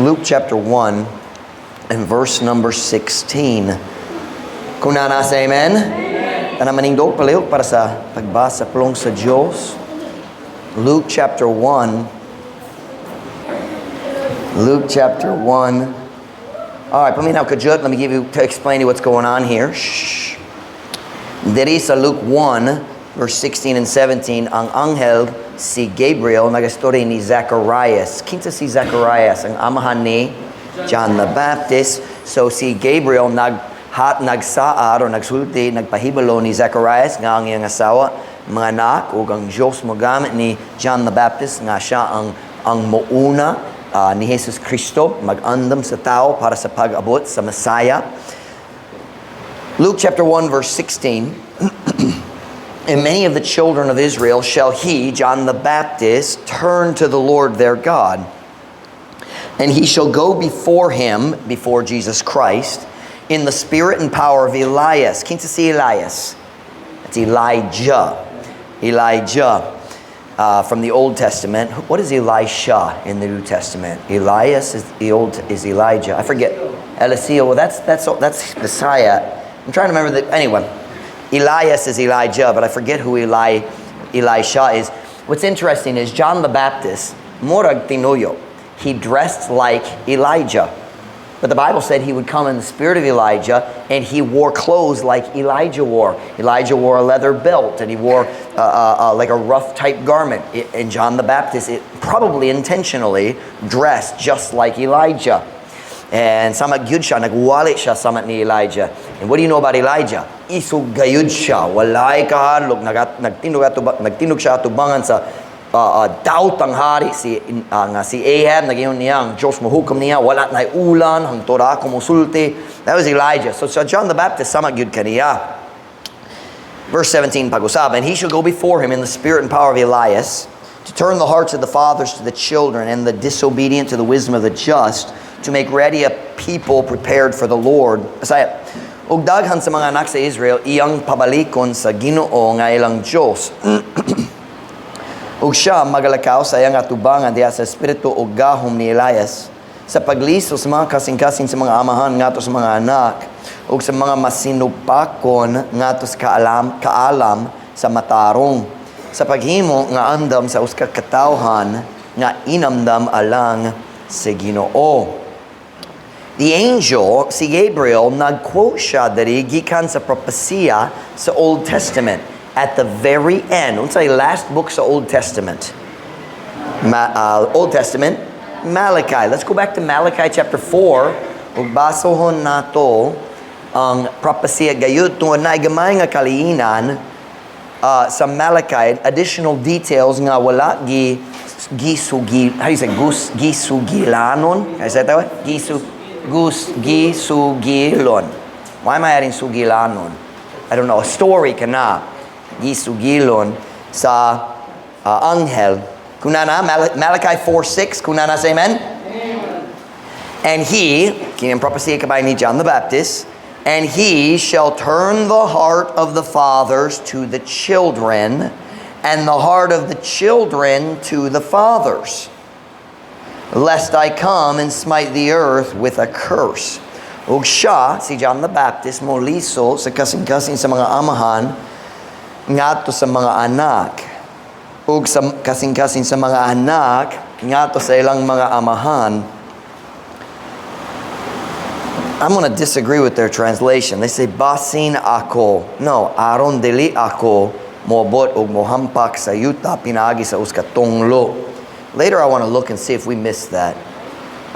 Luke chapter 1 and verse number 16. Kung naa na, say amen. Amen. Manindog palihog para sa pagbasa pulong sa Diyos. Luke chapter 1. Luke chapter 1. All right, paminaw kadyot. Let me give you to explain to you what's going on here. Shh. Diri sa Luke 1, verse 16 and 17, ang anghel si Gabriel nagastorya ni Zacharias. Kinsa si Zacharias? Ang amahan ni John the Baptist. So si Gabriel nagsaad or nagsulti, nagpahibalo ni Zacharias nga ang iyang asawa manganak ug ang Diyos mogamit ni John the Baptist nga siya ang mouna ni Jesus Kristo mag-andam sa tao para sa pag-abot sa Messiah. Luke chapter 1 verse 16. "And many of the children of Israel shall he, John the Baptist, turn to the Lord their God. And he shall go before him," before Jesus Christ, "in the spirit and power of Elias." Kinsa si Elias? That's Elijah. Elijah from the Old Testament. What is Elisha in the New Testament? Elias is the old is Elijah. I forget. Eliseo. Well, that's Messiah. I'm trying to remember that. Anyway, Elias is Elijah, but I forget who Elisha is. What's interesting is John the Baptist, murag tinuyo. He dressed like Elijah. But the Bible said he would come in the spirit of Elijah and he wore clothes like Elijah wore. Elijah wore a leather belt and he wore like a rough type garment. And John the Baptist, probably intentionally, dressed just like Elijah. And sama gyud siya, nagwali siya sama ni Elijah. And what do you know about Elijah? Isog gayud siya, walay kahadlok, nagtindog siya atubangan sa doubt ang hari si nga si Ahab. Nag-ingon niya ang Diyos mohukom niya, wala na ulan hangtod ako mosulti. That was Elijah. So John the Baptist sama gyud kaniya. Verse 17 pag-usab, "And he shall go before him in the spirit and power of Elias to turn the hearts of the fathers to the children and the disobedient to the wisdom of the just, to make ready a people prepared for the Lord." Bisaya. "Ug daghan sa mga anak sa Israel iyang pabalikon sa Ginoo nga ilang Dios. Ug siya magalakaw sa iyang atubangan diha sa espiritu ug gahom ni Elias sa pagliso sa mga kasing-kasing sa mga amahan ngadto sa mga anak ug sa mga masinupakon ngadto sa kaalam sa matarong, sa paghimo nga andam sa usa ka katawhan nga inamdam alang sa Ginoo." The angel, si Gabriel, nag-quote siya diri gikan sa propesiya sa Old Testament. At the very end, unsay last book sa Old Testament? Old Testament, Malachi. Let's go back to Malachi chapter 4. Ug basohon nato ang propesiya gayud tungod na gamay nga kaliinan sa Malachi, additional details nga wala gi gisugi, how do you say gus gisugilanon? Can I say it that way? Gisu gus gisugilon. Why am I adding sugilanon? I don't know. A story kana gisugilon sa anghel. Kung naa na, Malachi 4:6, kung naa na, say amen. "And he," kini ang propesya kabay ni John the Baptist, "and he shall turn the heart of the fathers to the children, and the heart of the children to the fathers, lest I come and smite the earth with a curse." Ug siya, si John the Baptist, moliso sa kasing-kasing sa mga amahan ngadto sa mga anak, ug sa kasing-kasing sa mga anak ngadto sa ilang mga amahan. I'm going to disagree with their translation. They say, "Basin ako." No, aron dili ako moabot og mohampak sa yuta pinaagi sa usa ka tonglo. Later, I want to look and see if we missed that.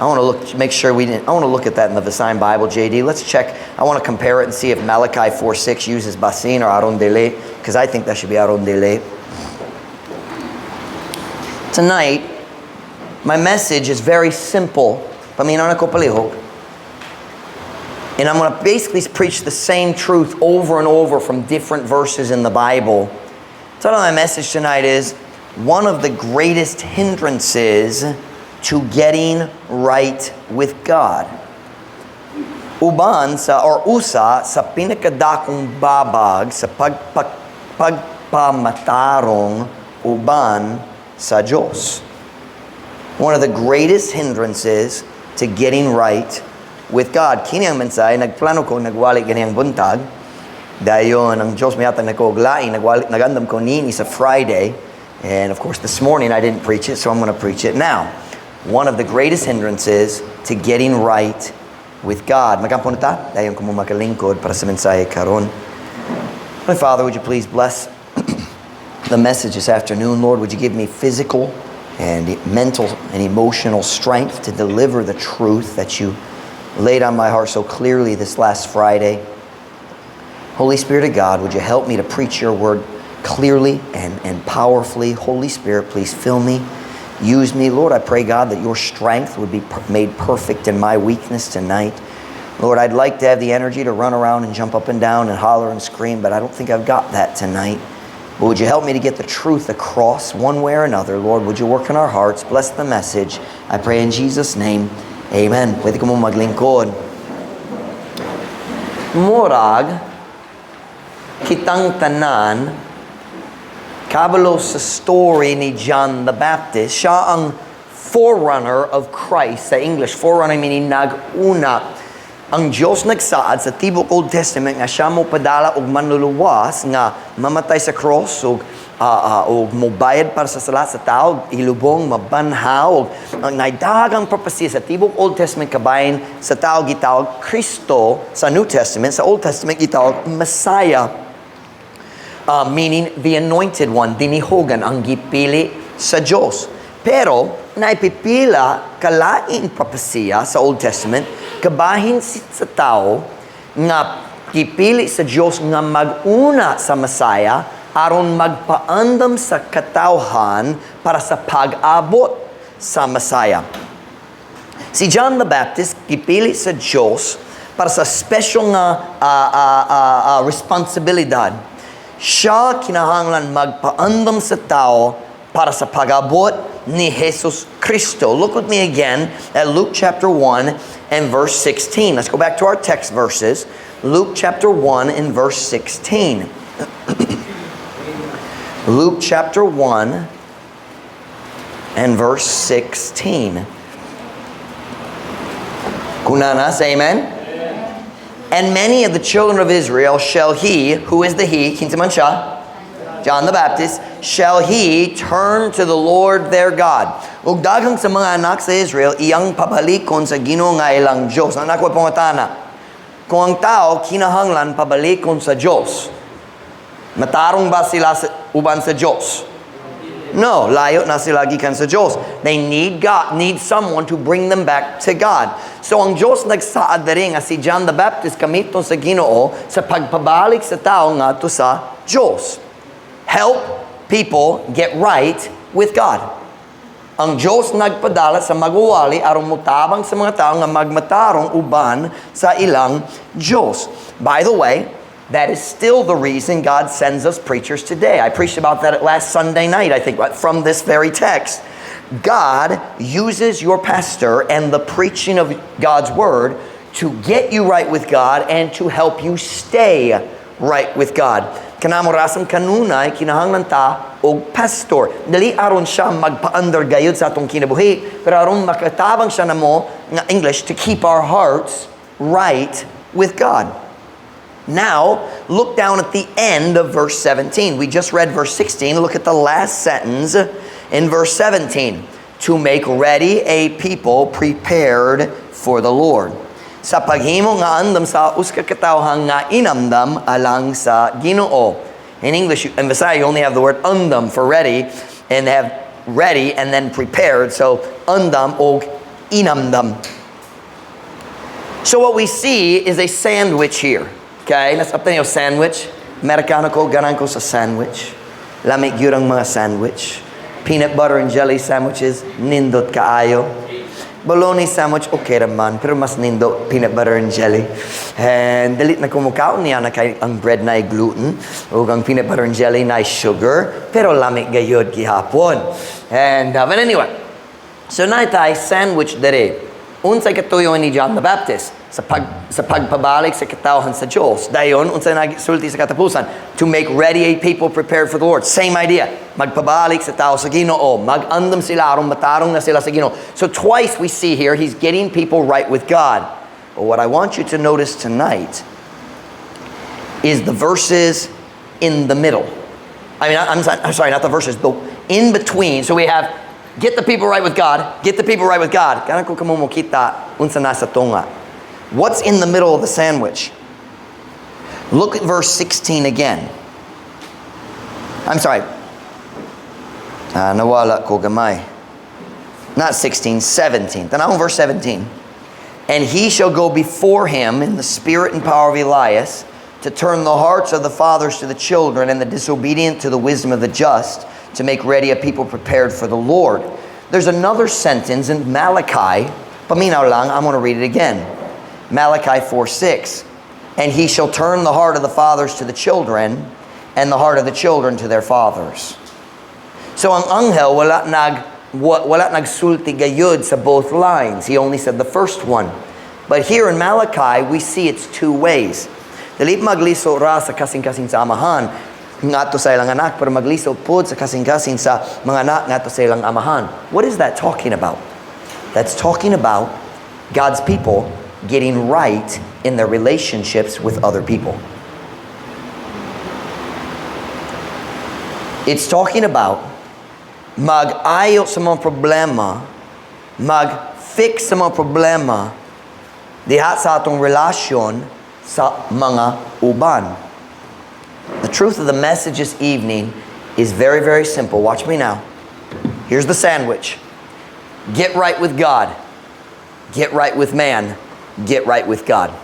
I want to look, make sure we didn't. I want to look at that in the Visayan Bible, JD. Let's check. I want to compare it and see if Malachi 4:6 uses basin or aron dili, because I think that should be aron dili. Tonight, my message is very simple. Paminaw na ko palihog. And I'm going to basically preach the same truth over and over from different verses in the Bible. So my message tonight is one of the greatest hindrances to getting right with God. Uban sa or usa sa pinakadakong babag sa pagpamatarong uban sa Diyos. One of the greatest hindrances to getting right with God. Kini ang mensahe, nagplano ko, nagwali ganiyang buntag. Dayon, ang Diyos mihatag nako og lain, nagwali, nagandam ko nini sa Friday. And of course, this morning I didn't preach it, so I'm going to preach it now. One of the greatest hindrances to getting right with God. Magampo na ta? Dayon ko mo makalingkod para sa mensahe karon. My Father, would you please bless the message this afternoon? Lord, would you give me physical and mental and emotional strength to deliver the truth that you laid on my heart so clearly this last Friday? Holy Spirit of God, would you help me to preach your word clearly and powerfully? Holy Spirit, please fill me, use me. Lord, I pray, God, that your strength would be made perfect in my weakness tonight. Lord, I'd like to have the energy to run around and jump up and down and holler and scream, but I don't think I've got that tonight. But would you help me to get the truth across one way or another? Lord, would you work in our hearts? Bless the message. I pray in Jesus' name. Amen. Pwede ko mo maglingkod. Murag, kitang tanan, kabalo sa story ni John the Baptist. Siya ang forerunner of Christ sa English. Forerunner meaning nag-una. Ang Diyos nagsaad sa tibok Old Testament nga siya mo padala og manluluwas nga mamatay sa cross og mobayad para sa sala sa tao, ilubong, mabanhaw, og ang naidagang propesya sa tibok Old Testament kabahin sa tao gitawag Kristo sa New Testament, sa Old Testament gitawag Messiah, meaning the anointed one, dinihogan, ang gipili sa Diyos. Pero, naipipila kalain propesya sa Old Testament, kabahin sa tao nga gipili sa Diyos nga mag-una sa Messiah aron magpaandam sa katawhan para sa pag-abot sa Messiah. Si John the Baptist gipili sa Diyos para sa special nga responsibilidad. Siya kinahanglan magpaandam sa tao para sa pag-abot ni Jesus Cristo. Look with me again at Luke chapter 1 and verse 16. Let's go back to our text verses. Luke chapter 1 and verse 16. Luke chapter 1 and verse 16. Kung naa na, say amen. "And many of the children of Israel shall he," who is the he? Kinsa man siya? John the Baptist, "shall he turn to the Lord their God." Ug daghang sa mga anak sa Israel iyang pabalikon sa Ginoo nga ilang Dios. Anak ko pangatana. Kung ang tao kinahanglan pabalikon sa Dios, matarong ba sila uban sa Dios? No, layo na sila gikan sa Diyos. They need God, need someone to bring them back to God. So ang Diyos nagsaad diri nga si John the Baptist gamiton sa Ginoo sa pagpabalik sa tao ngadto sa Diyos. Help people get right with God. Ang Diyos nagpadala sa magwawali aron mutabang sa mga tao nga magmatarong uban sa ilang Diyos. By the way, that is still the reason God sends us preachers today. I preached about that last Sunday night, I think, from this very text. God uses your pastor and the preaching of God's word to get you right with God and to help you stay right with God. Kanamo rasam kanunay kinahanglan ta og pastor. Dili aron siya magpaandar gayud sa atong kinabuhi, pero aron makatabang siya namo nga English to keep our hearts right with God. Now, look down at the end of verse 17. We just read verse 16. Look at the last sentence in verse 17. "To make ready a people prepared for the Lord." Sa paghimo nga andam sa usa ka katawhan nga inamdam alang sa Ginoo. In English, in Visaya, you only have the word "andam" for ready, and they have ready and then prepared. So, andam og inamdam. So what we see is a sandwich here. Okay, let's up yung sandwich. Amerikano ko, ganahan ko sa sandwich. Lami gyud ang mga sandwich. Peanut butter and jelly sandwiches, nindot kaayo. Bologna sandwich, okay raman, pero mas nindot peanut butter and jelly. And dili na ko mukaon niya na kay ang bread na gluten, ug ang peanut butter and jelly na sugar, pero lami gayud gihapon. And but anyway, so naa tay sandwich dere. Unsay katuyoan ni John the Baptist? Sa pagpabalik sa katawhan sa Diyos. Dayon, unsay nagsulti sa katapusan? To make ready a people prepared for the Lord. Same idea. Magpabalik sa tao sa Ginoo. Mag-andam sila aron matarong na sila sa Ginoo. So twice we see here, he's getting people right with God. But what I want you to notice tonight is the verses in the middle. I mean, I'm sorry, not the verses, the in between. So we have get the people right with God, get the people right with God. Ganahan ko kamo mokita unsa nasa tunga. What's in the middle of the sandwich? Look at verse 16 again. I'm sorry. Nawala ko gamay. Not 16, 17. Tanawang verse 17. "And he shall go before him in the spirit and power of Elias to turn the hearts of the fathers to the children and the disobedient to the wisdom of the just, to make ready a people prepared for the Lord." There's another sentence in Malachi. Paminaw lang, I'm going to read it again. Malachi 4:6. "And he shall turn the heart of the fathers to the children, and the heart of the children to their fathers." So ang anghel wala nagsulti gayud sa both lines. He only said the first one. But here in Malachi, we see it's two ways. Dili magliso ra sa kasing-kasing sa amahan ngadto sa ilang anak, pero magliso pod sa kasing-kasing sa mga anak ngadto sa ilang amahan. What is that talking about? That's talking about God's people getting right in their relationships with other people. It's talking about mag-ayo sa mga problema, mag-fix sa mga problema diha sa atong relasyon sa mga uban. The truth of the message this evening is very, very simple. Watch me now. Here's the sandwich. Get right with God. Get right with man. Get right with God.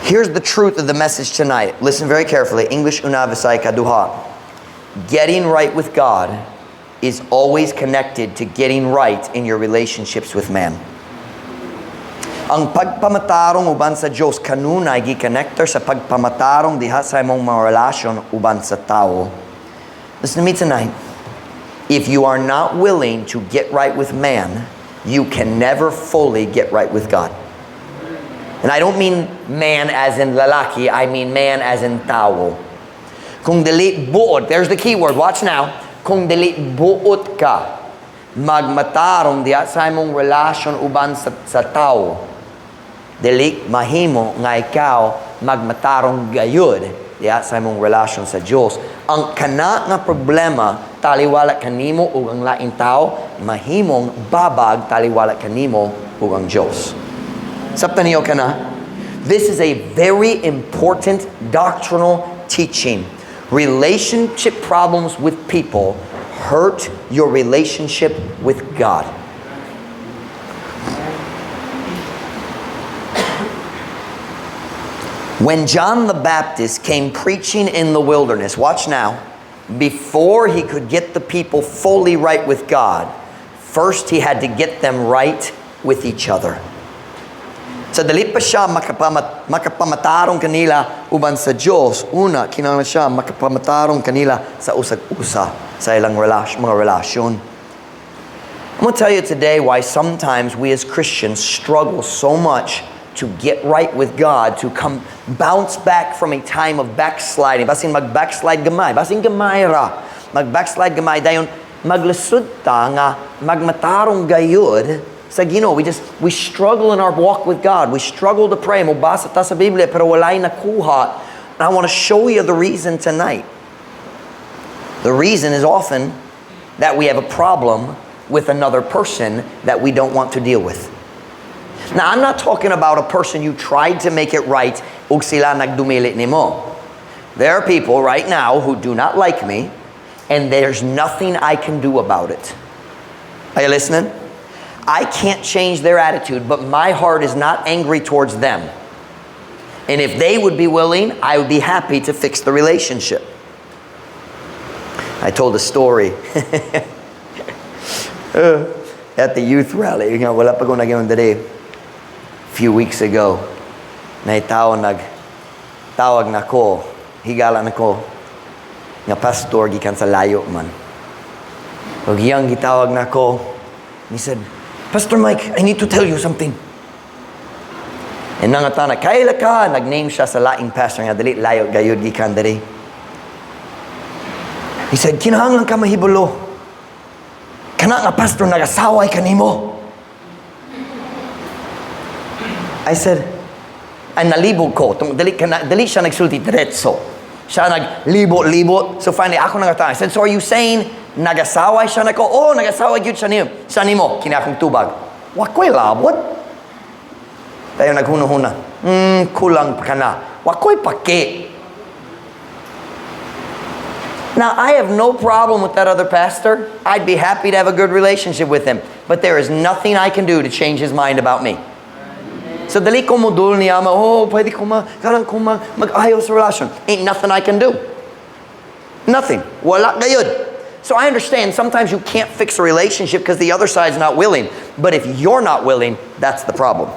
Here's the truth of the message tonight. Listen very carefully. English una, Visaya kaduha. Getting right with God is always connected to getting right in your relationships with man. Ang pagpamatarong uban sa Diyos kanunay gi-connector sa pagpamatarong diha sa imong mga relasyon uban sa tao. Listen to me tonight. If you are not willing to get right with man, you can never fully get right with God. And I don't mean man as in lalaki, I mean man as in tao. Kung dili buot, there's the key word, watch now. Kung dili buot ka, magmatarong diha sa imong relasyon uban sa tao, dili mahimo nga ikaw magmatarong gayud diha sa imong relasyon sa Dios. Ang kana nga problema taliwala kanimo ug ang laing tao, mahimong babag taliwala kanimo ug ang Dios. Sabtan niyo kana? This is a very important doctrinal teaching. Relationship problems with people hurt your relationship with God. When John the Baptist came preaching in the wilderness, watch now, before he could get the people fully right with God, first he had to get them right with each other. Sa dili pa siya makapamatarong kanila uban sa Diyos, una, kinahanglan siya makapamatarong kanila sa usag-usa, sa ilang mga relasyon. I'm going to tell you today why sometimes we as Christians struggle so much to get right with God, to come bounce back from a time of backsliding. Basin mag-backslide gamay, basin gamay ra. Mag-backslide gamay, dayon maglisod ta nga magmatarong gayud sa Ginoo. We struggle in our walk with God. We struggle to pray. Mobasa ta sa Biblia pero walay nakuha. And I want to show you the reason tonight. The reason is often that we have a problem with another person that we don't want to deal with. Now, I'm not talking about a person you tried to make it right ug sila nagdumili nimo. There are people right now who do not like me, and there's nothing I can do about it. Are you listening? I can't change their attitude, but my heart is not angry towards them. And if they would be willing, I would be happy to fix the relationship. I told a story at the youth rally. Wala pa ko nag diri. A few weeks ago, naitaw nagtawag na ko, higala na ko, nga pastor gikan sa layo man. Ug iyang gitawag na ko, he said, "Pastor Mike, I need to tell you something." And nangatana, "Kaila ka?" Nag-name siya sa laing pastor nga dili layo gayud gikan diri. He said, "Kinahanglan ka mahibalo. Kana nga pastor nagasaway kanimo." I said, ay nalibog ko. Tung, dili, ka na, dili siya nagsulti diretso. Siya naglibo-libo. So finally, ako nangatana. I said, "So are you saying nagasaway siya nako?" "Oh, nagasaway gyud siya niyo. Siya nimo." Kini akong tubag. "Wa ko'y labot." Dayon naghuna-huna. Kulang pa ka na. "Wa ko'y pake." Now, I have no problem with that other pastor. I'd be happy to have a good relationship with him. But there is nothing I can do to change his mind about me. So, dali ko modul niya, ma, "Oh, pwede ko ma, karang ko ma, mag-ayos sa relasyon." Ain't nothing I can do. Nothing. Wala gayud. So I understand sometimes you can't fix a relationship because the other side's not willing. But if you're not willing, that's the problem.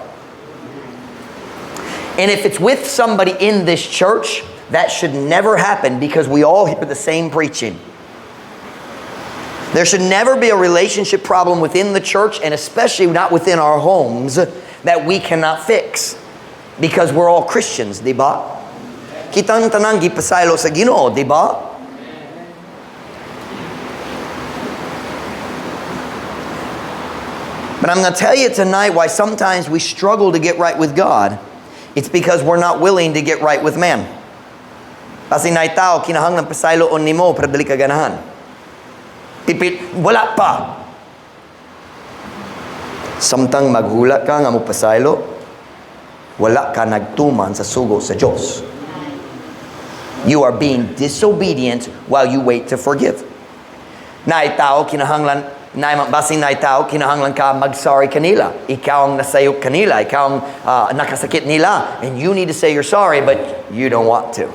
And if it's with somebody in this church, that should never happen because we all hear the same preaching. There should never be a relationship problem within the church, and especially not within our homes, that we cannot fix. Because we're all Christians, di ba? Kitang tanang gipasaylo sa Ginoo, di ba? But I'm going to tell you tonight why sometimes we struggle to get right with God. It's because we're not willing to get right with man. Kasi naay tao, kinahanglan pasayloon nimo pero dili ka ganahan. Tipit, wala pa. Samtang maghula ka nga mopasaylo, wala ka nagtuman sa sugo sa Diyos. You are being disobedient while you wait to forgive. Naay tao, kinahanglan, naay, basin naay tao, kinahanglan ka mag-sorry kanila. Ikaw ang nasayop kanila, ikaw ang nakasakit nila, and you need to say you're sorry, but you don't want to.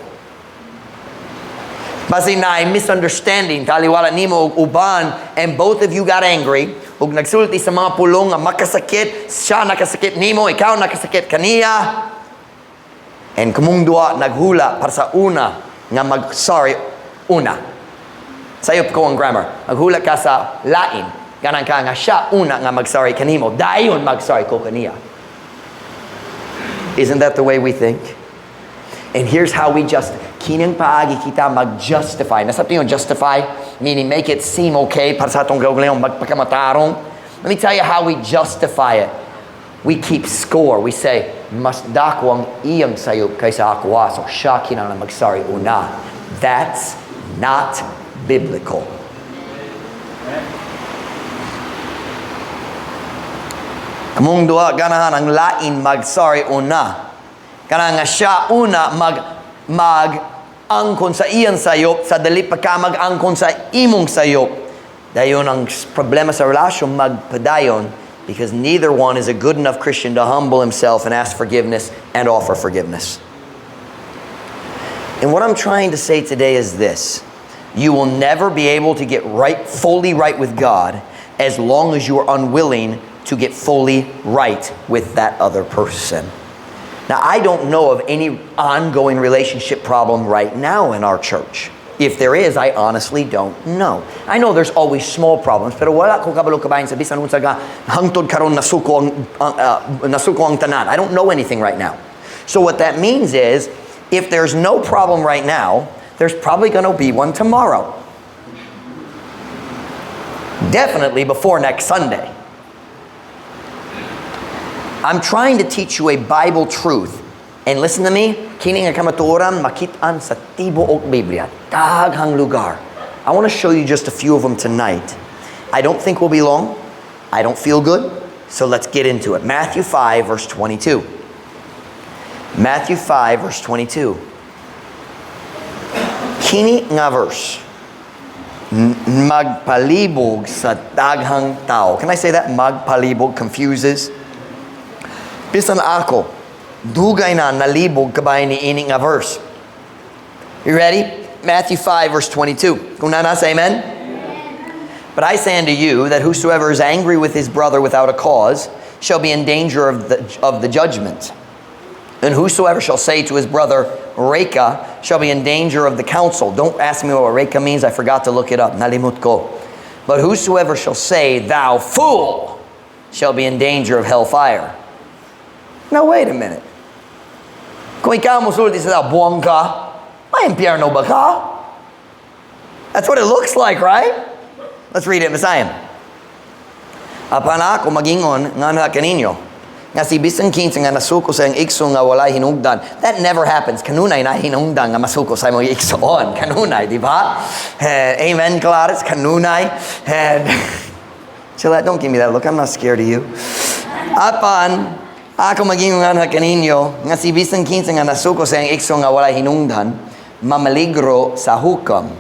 Basin naay misunderstanding, taliwala nimo og uban, and both of you got angry, ug nagsulti sa mga pulong nga makasakit, siya nakasakit nimo, ikaw nakasakit kaniya, and kamong duha naghula para sa una nga mag-sorry una. Sayop ko ang grammar. Maghula ka sa lain. Ganahan ka nga siya una nga mag-sorry kanimo. Dayon mag-sorry ko kaniya. Isn't that the way we think? And here's how we just, kining paagi kita mag-justify. Nasabtan yung justify? Meaning make it seem okay para sa atong kaugalingon magpakamatarong. Let me tell you how we justify it. We keep score. We say, "Mas dako ang iyang sayop kaysa ako, ah. So siya kinahanglan mag-sorry una." That's not biblical. Kamong duha ganahan ang lain mag-sorry una. Kana nga siya una mag angkon sa iyang sayop sa dali pa ka mag-angkon sa imong sayop. Dayon ang problema sa relasyon magpadayon because neither one is a good enough Christian to humble himself and ask forgiveness and offer forgiveness. And what I'm trying to say today is this. You will never be able to get right, fully right with God as long as you are unwilling to get fully right with that other person. Now, I don't know of any ongoing relationship problem right now in our church. If there is, I honestly don't know. I know there's always small problems, pero wala ko kabalo kabahin sa bisan unsa nga hangtod karon nasuko ang tanan. I don't know anything right now. So what that means is, if there's no problem right now, there's probably going to be one tomorrow. Definitely before next Sunday. I'm trying to teach you a Bible truth. And listen to me, kini nga kamatuoran makit-an sa tibuok Biblia. Daghang lugar. I want to show you just a few of them tonight. I don't think we'll be long. I don't feel good. So let's get into it. Matthew 5, verse 22. Matthew 5, verse 22. Kini nga verse, magpalibog sa daghang tao. Can I say that? Magpalibog confuses. Bisan ako, dugay na nalibog kabay ni ini nga verse. You ready? Matthew 5, verse 22. Kung naa na, say amen. But I say unto you that whosoever is angry with his brother without a cause shall be in danger of the judgment. And whosoever shall say to his brother, 'Raca,' shall be in danger of the council. Don't ask me what Raca means. I forgot to look it up. Nalimot ko. But whosoever shall say, 'Thou fool,' Shall be in danger of hellfire. Now wait a minute. Kung ikaw mosulti sa tao, "Buang ka," may impyerno ba ka? That's what it looks like, right? Let's read it, Messiah. Apan ako magingon nganha kaninyo, nga si bisan kinsa nga nasuko sa iyang igsoon nga walay hinungdan. That never happens. Kanunay na hinungdan nga masuko sa imong igsoon. Kanunay, di ba? Eh, amen, Gladys. Kanunay. And Gillette, don't give me that look. I'm not scared of you. Apan ako magingon nganha kaninyo nga si bisan kinsa nga nasuko sa iyang igsoon nga walay hinungdan, mamaligro sa hukom.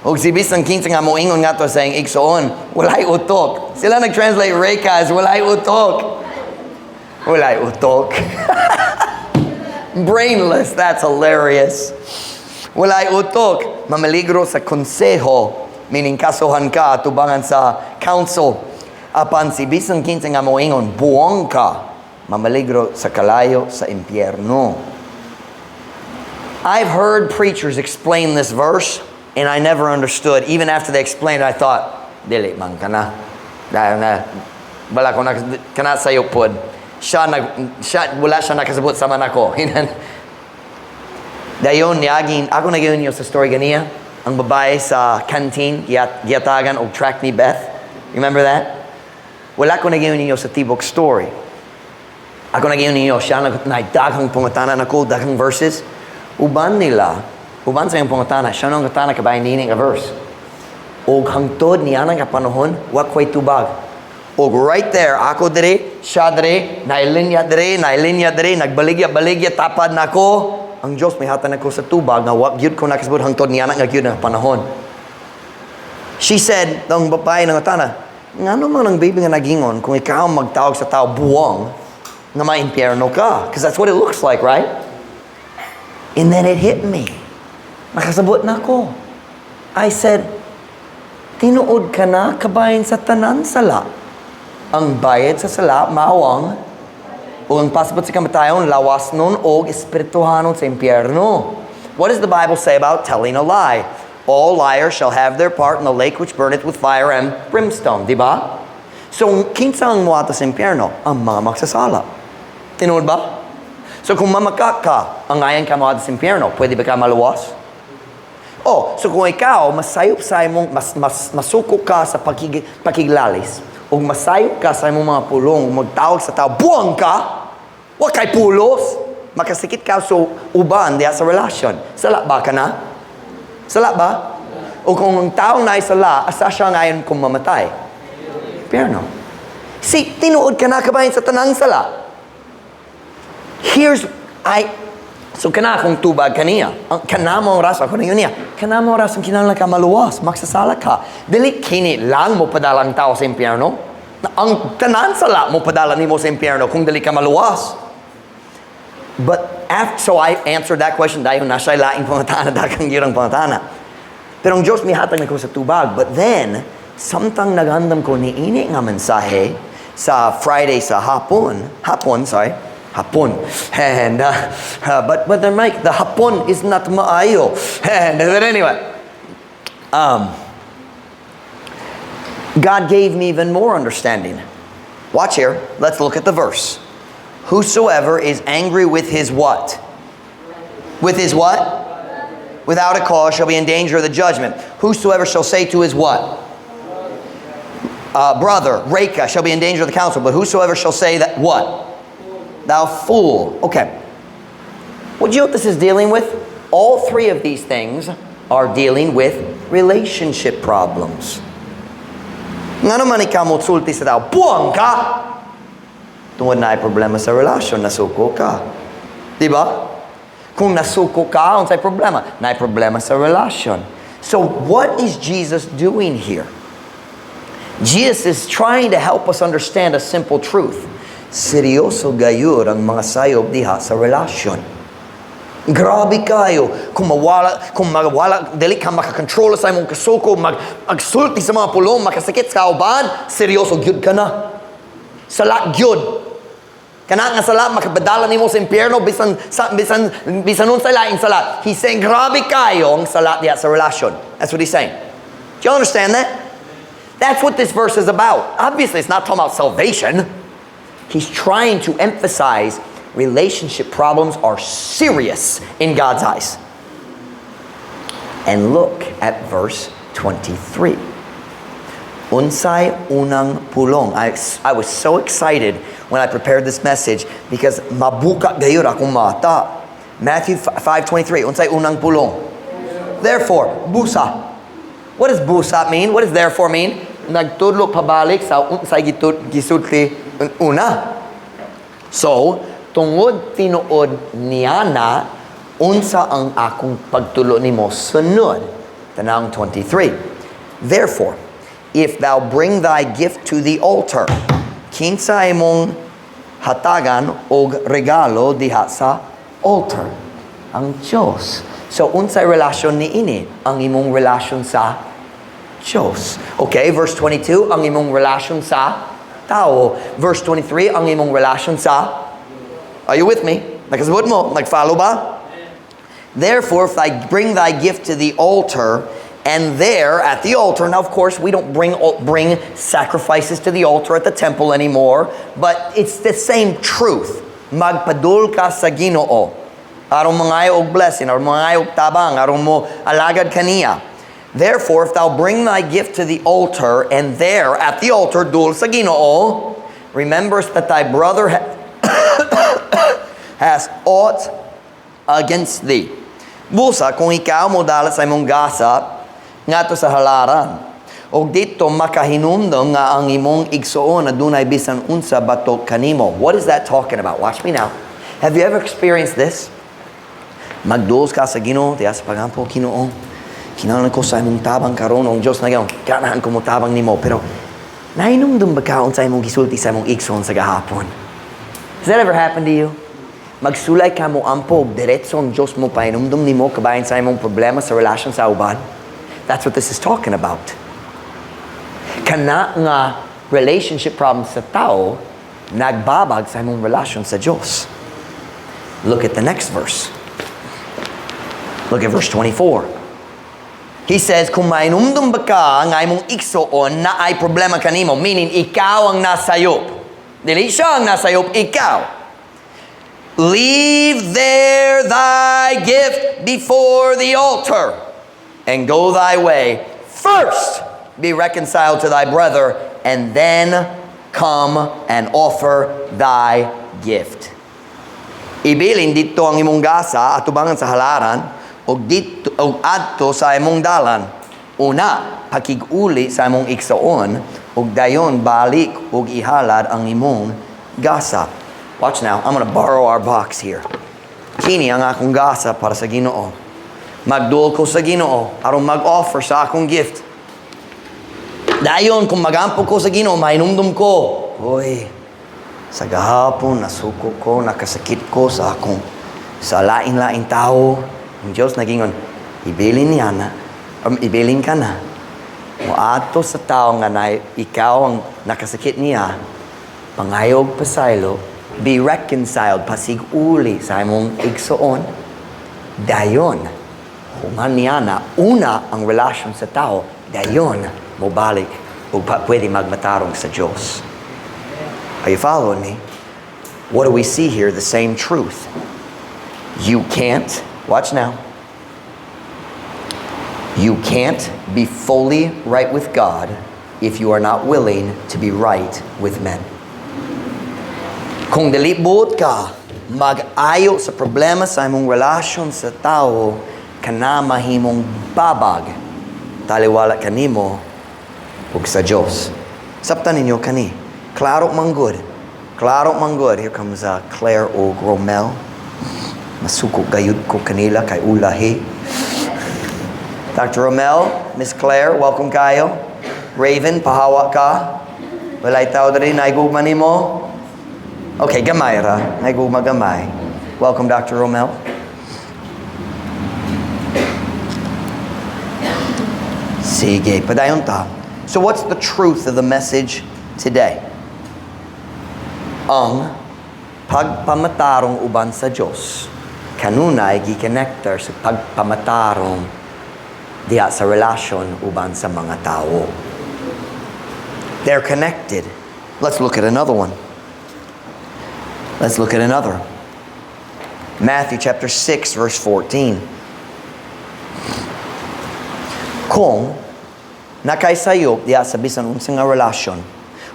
Ug si bisan kinsa nga moingon ngadto sa iyang igsoon, "Walay utok." Sila nag-translate "reka" as "walay utok." Walay utok. Brainless, that's hilarious. Walay utok, mamaligro sa konseho, meaning kasuhan ka, tubangan sa council. Apan si bisan kinsa nga moingon, "Buang ka," mamaligro sa kalayo sa impyerno. I've heard preachers explain this verse, and I never understood. Even after they explained it, I thought, "Dili man kana. Dahil na, wala ko na, kana sayop pod. Siya, nag, siya, wala siya nakasabot sama nako." Dayon, niagin, ako nagyon niyo sa story ganiya, ang babae sa canteen, giyatagan og tract ni Beth. Remember that? Wala ko nagyon ninyo sa tibok story. Ako nagyon ninyo, siya nag, na daghang pangutan-a nako, daghang verses. Uban nila, uban sa iyang pangutana, siya nangutana kabay nini nga verse. Og hangtod niya nga panahon, wa ko'y tubag. Og right there, ako dire, siya dire, nailinya dire, nailinya dire, nagbaligya-baligya, tapad nako. Ang Diyos may hatag nako sa tubag nga wa gyud ko nakasabot hangtod niya nga gyud nga panahon. She said, ang babae nangutana, "Ngano man ang Biblia nga nagingon kung ikaw magtawag sa tao buwang nga ma-impyerno ka?" Because that's what it looks like, right? And then it hit me. Nakasabot na ako. I said, "Tinuod ka na kabahin sa tanan sala. Ang bayad sa sala, mao ang ug ang pasabot sa kamatayon, lawas nun og espirituhanon sa impyerno." What does the Bible say about telling a lie? All liars shall have their part in the lake which burneth with fire and brimstone. Di ba? So, kinsa ang muadto sa impyerno? Ang mga magsasala. Tinuod ba? So, kung mamakak ka, angayan ka moadto sa impyerno, pwede ba ka maluwas? Oh, so kung ikaw masayop sa imong mas masuko ka sa pakiglalis ug masayop ka sa imong mga pulong, magtawag sa tao, "Buang ka," wa kay pulos, makasikit ka so uban diha sa relasyon. Sala ba ka na? Sala ba? O kung ang tao na sala, asa siya ngayon kung mamatay? Impyerno. See, tinuod ka na kabahin sa tanang sala. Here's, I, so kana akong tubag kaniya. Ang kana mo ang rason, ako na yun niya. Kana mo ang rason kinahanglan ka maluwas, magsasala ka. Dili kini lang mo padala ang tao sa impyerno. Ang tanan sala mo padala nimo sa impyerno kung dili ka maluwas. But after, so I answered that question dahil na siya laing pangutana, daghang girang pangutana. Pero ang Diyos mihatag na ko sa tubag. But then, samtang nagandam ko niini nga mensahe sa Friday sa hapon, hapon, sorry, hapon. And, but Brother Mike, the hapon is not maayo. And, but anyway, God gave me even more understanding. Watch here. Let's look at the verse. Whosoever is angry with his what? With his what? Without a cause shall be in danger of the judgment. Whosoever shall say to his what? Brother, "Reka," shall be in danger of the council. But whosoever shall say that what? "Thou fool." Okay. Well, do you know what this is dealing with? All three of these things are dealing with relationship problems. Ngano man ikaw mo sulti sa tao, "Buang ka!" Tungod naay problema sa relasyon, nasuko ka. Di ba? Kung nasuko ka, unsay problema? Naay problema sa relasyon. So what is Jesus doing here? Jesus is trying to help us understand a simple truth. Seryoso gayud ang mga sayob diha sa relasyon. Grabe kayo kung mawala, dili ka makakontrol sa imong kasuko, magsulti sa mga pulong, makasakit sa kauban, seryoso gyud ka na. Sala gyud. Kana nga sala makapadala nimo sa impyerno bisan unsay laing sala. He's saying grabe kayo ang sala diha sa relasyon. That's what he's saying. Do you understand that? That's what this verse is about. Obviously, it's not talking about salvation. He's trying to emphasize relationship problems are serious in God's eyes. And look at verse 23. Unsay unang pulong. I was so excited when I prepared this message because mabuka gayud akong mata. Matthew 5:23. Unsay unang pulong? Therefore, busa. What does busa mean? What does "therefore" mean? Nagtudlo pabalik sa unsay gisulti una. So, tungod tinuod niana, unsa ang akong pagtudlo nimo sunod? Tanang 23. Therefore, if thou bring thy gift to the altar, kinsa imong hatagan og regalo diha sa altar? Ang Diyos. So, unsay relasyon ni ini? Ang imong relasyon sa Diyos. Okay, verse 22, ang imong relasyon sa tao. Verse 23, ang imong relasyon sa. Are you with me? Nakasabot mo? Nag-follow ba? Therefore, if I bring thy gift to the altar, and there at the altar, now of course we don't bring sacrifices to the altar at the temple anymore, but it's the same truth. Magpadul ka sa Ginoo. Aron mangayo og blessing, aron mangayo og tabang, aron mo alagad kaniya. Therefore, if thou bring thy gift to the altar, and there at the altar, dul sa Ginoo, rememberest that thy brother has aught against thee. Busa, kung ikaw mo dala sa imong gasa, ngadto sa halaran, og didto makahinumdom nga ang imong igsuon adunay bisan unsa batok kanimo. What is that talking about? Watch me now. Have you ever experienced this? Magduol ka sa Ginoo, diya sa pagampo, "Ginoo, kinahanglan ko sa imong tabang karon." Ang Diyos nagaingon, "Ganahan ko mo tabang nimo." Pero nahinumdom ba ka unsa imong gisulti sa imong igsoon sa gahapon? Has that ever happened to you? Magsulay ka mo ampo og diretso ang Diyos mo pahinumdom nimo kabahin sa imong problema sa relasyon sa uban. That's what this is talking about. Kana nga relationship problem sa tao nagbabag sa imong relasyon sa Diyos. Look at the next verse. Look at verse 24. He says, kung mainumdum ba ka nga imong igsoon naay problema kanimo, meaning ikaw ang nasayop. Dili siya ang nasayop, ikaw. Leave there thy gift before the altar and go thy way. First be reconciled to thy brother and then come and offer thy gift. Ibilin didto ang imong gasa atubangan sa halaran og didto og adto sa imong dalan. Una, pakig-uli sa imong igsoon ug dayon balik ug ihalad ang imong gasa. Watch now. I'm gonna borrow our box here. Kini ang akong gasa para sa Ginoo. Magduol ko sa Ginoo aron mag-offer sa akong gift. Dayon kung magampo ko sa Ginoo, mainumdum ko. "Hoy, sa gahapon nasuko ko, nakasakit ko sa akong sa lain-lain tao." Ang Diyos nagingon, "Ibilin niya na, ibilin ka na. Moadto sa tao nga na ikaw ang nakasakit niya, pangayog pasaylo, be reconciled, pasig-uli sa imong igsoon. Dayon, human niya na, una ang relasyon sa tao, dayon mobalik ug pwede magmatarong sa Diyos." Are you following me? What do we see here? The same truth. You can't, watch now. You can't be fully right with God if you are not willing to be right with men. Kung dili buot ka mag-ayo sa problema sa imong relasyon sa tao, kana mahimong babag taliwala kanimo ug sa Dios. Sabtan ninyo kani. Klaro man gud. Klaro man gud. Here comes Claire og Romel. Masuko gayud ko kanila kay ulahi. Dr. Romel, Miss Claire, welcome kayo. Raven, pahawa ka. Walay tao diri naigugma nimo. Okay, gamay ra. Naigugma gamay. Welcome, Dr. Romel. Sige, padayon ta. So what's the truth of the message today? Ang pagpamatarong uban sa Diyos kanunay gikonektar sa pagpamatarong diha sa relasyon uban sa mga tao. They're connected. Let's look at another one. Let's look at another. Matthew chapter 6 verse 14. Kung naa kay sayop diha sa bisan unsa nga relasyon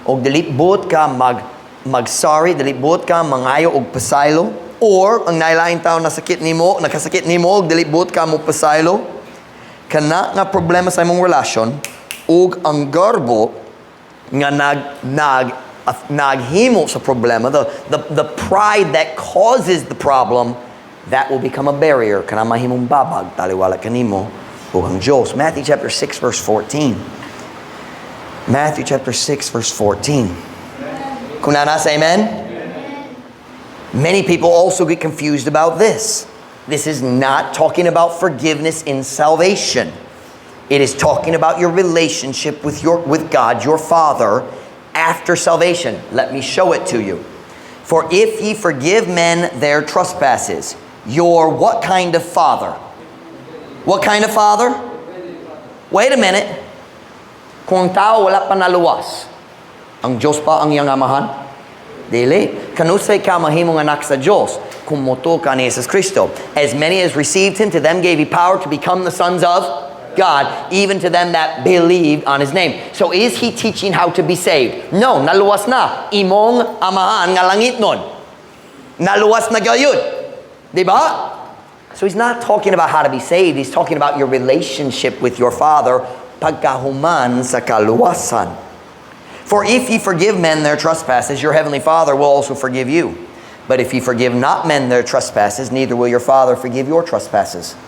og dili buot ka mag sorry, dili buot ka mangayo og pasaylo, or ang nailaing tao nasakit nimo, nakasakit nimo og dili buot ka mo pasaylo, kana nga problema sa imong relasyon ug ang garbo nga nag naghimo sa problema, the pride that causes the problem, that will become a barrier. Kana mahimong babag taliwala kanimo ug ang Diyos. Matthew chapter 6 verse 14. Matthew chapter 6 verse 14. Kung naa na, say amen. Many people also get confused about this. This is not talking about forgiveness in salvation. It is talking about your relationship with God, your Father, after salvation. Let me show it to you. "For if ye forgive men their trespasses, your" what kind of father? What kind of father? Wait a minute. Kung ang tao wala pa naluwas, ang Diyos pa ang iyang amahan? Dili. Kanusay ka mahimong anak sa Diyos kung motuo ka ni Jesus Kristo. "As many as received Him, to them gave He power to become the sons of God, even to them that believed on His name." So is He teaching how to be saved? No, naluwas na. Imong amahan nga langitnon. Naluwas na gayud. Di ba? So He's not talking about how to be saved. He's talking about your relationship with your Father pagkahuman sa kaluwasan. "For if ye forgive men their trespasses, your heavenly Father will also forgive you. But if ye forgive not men their trespasses, neither will your Father forgive your trespasses."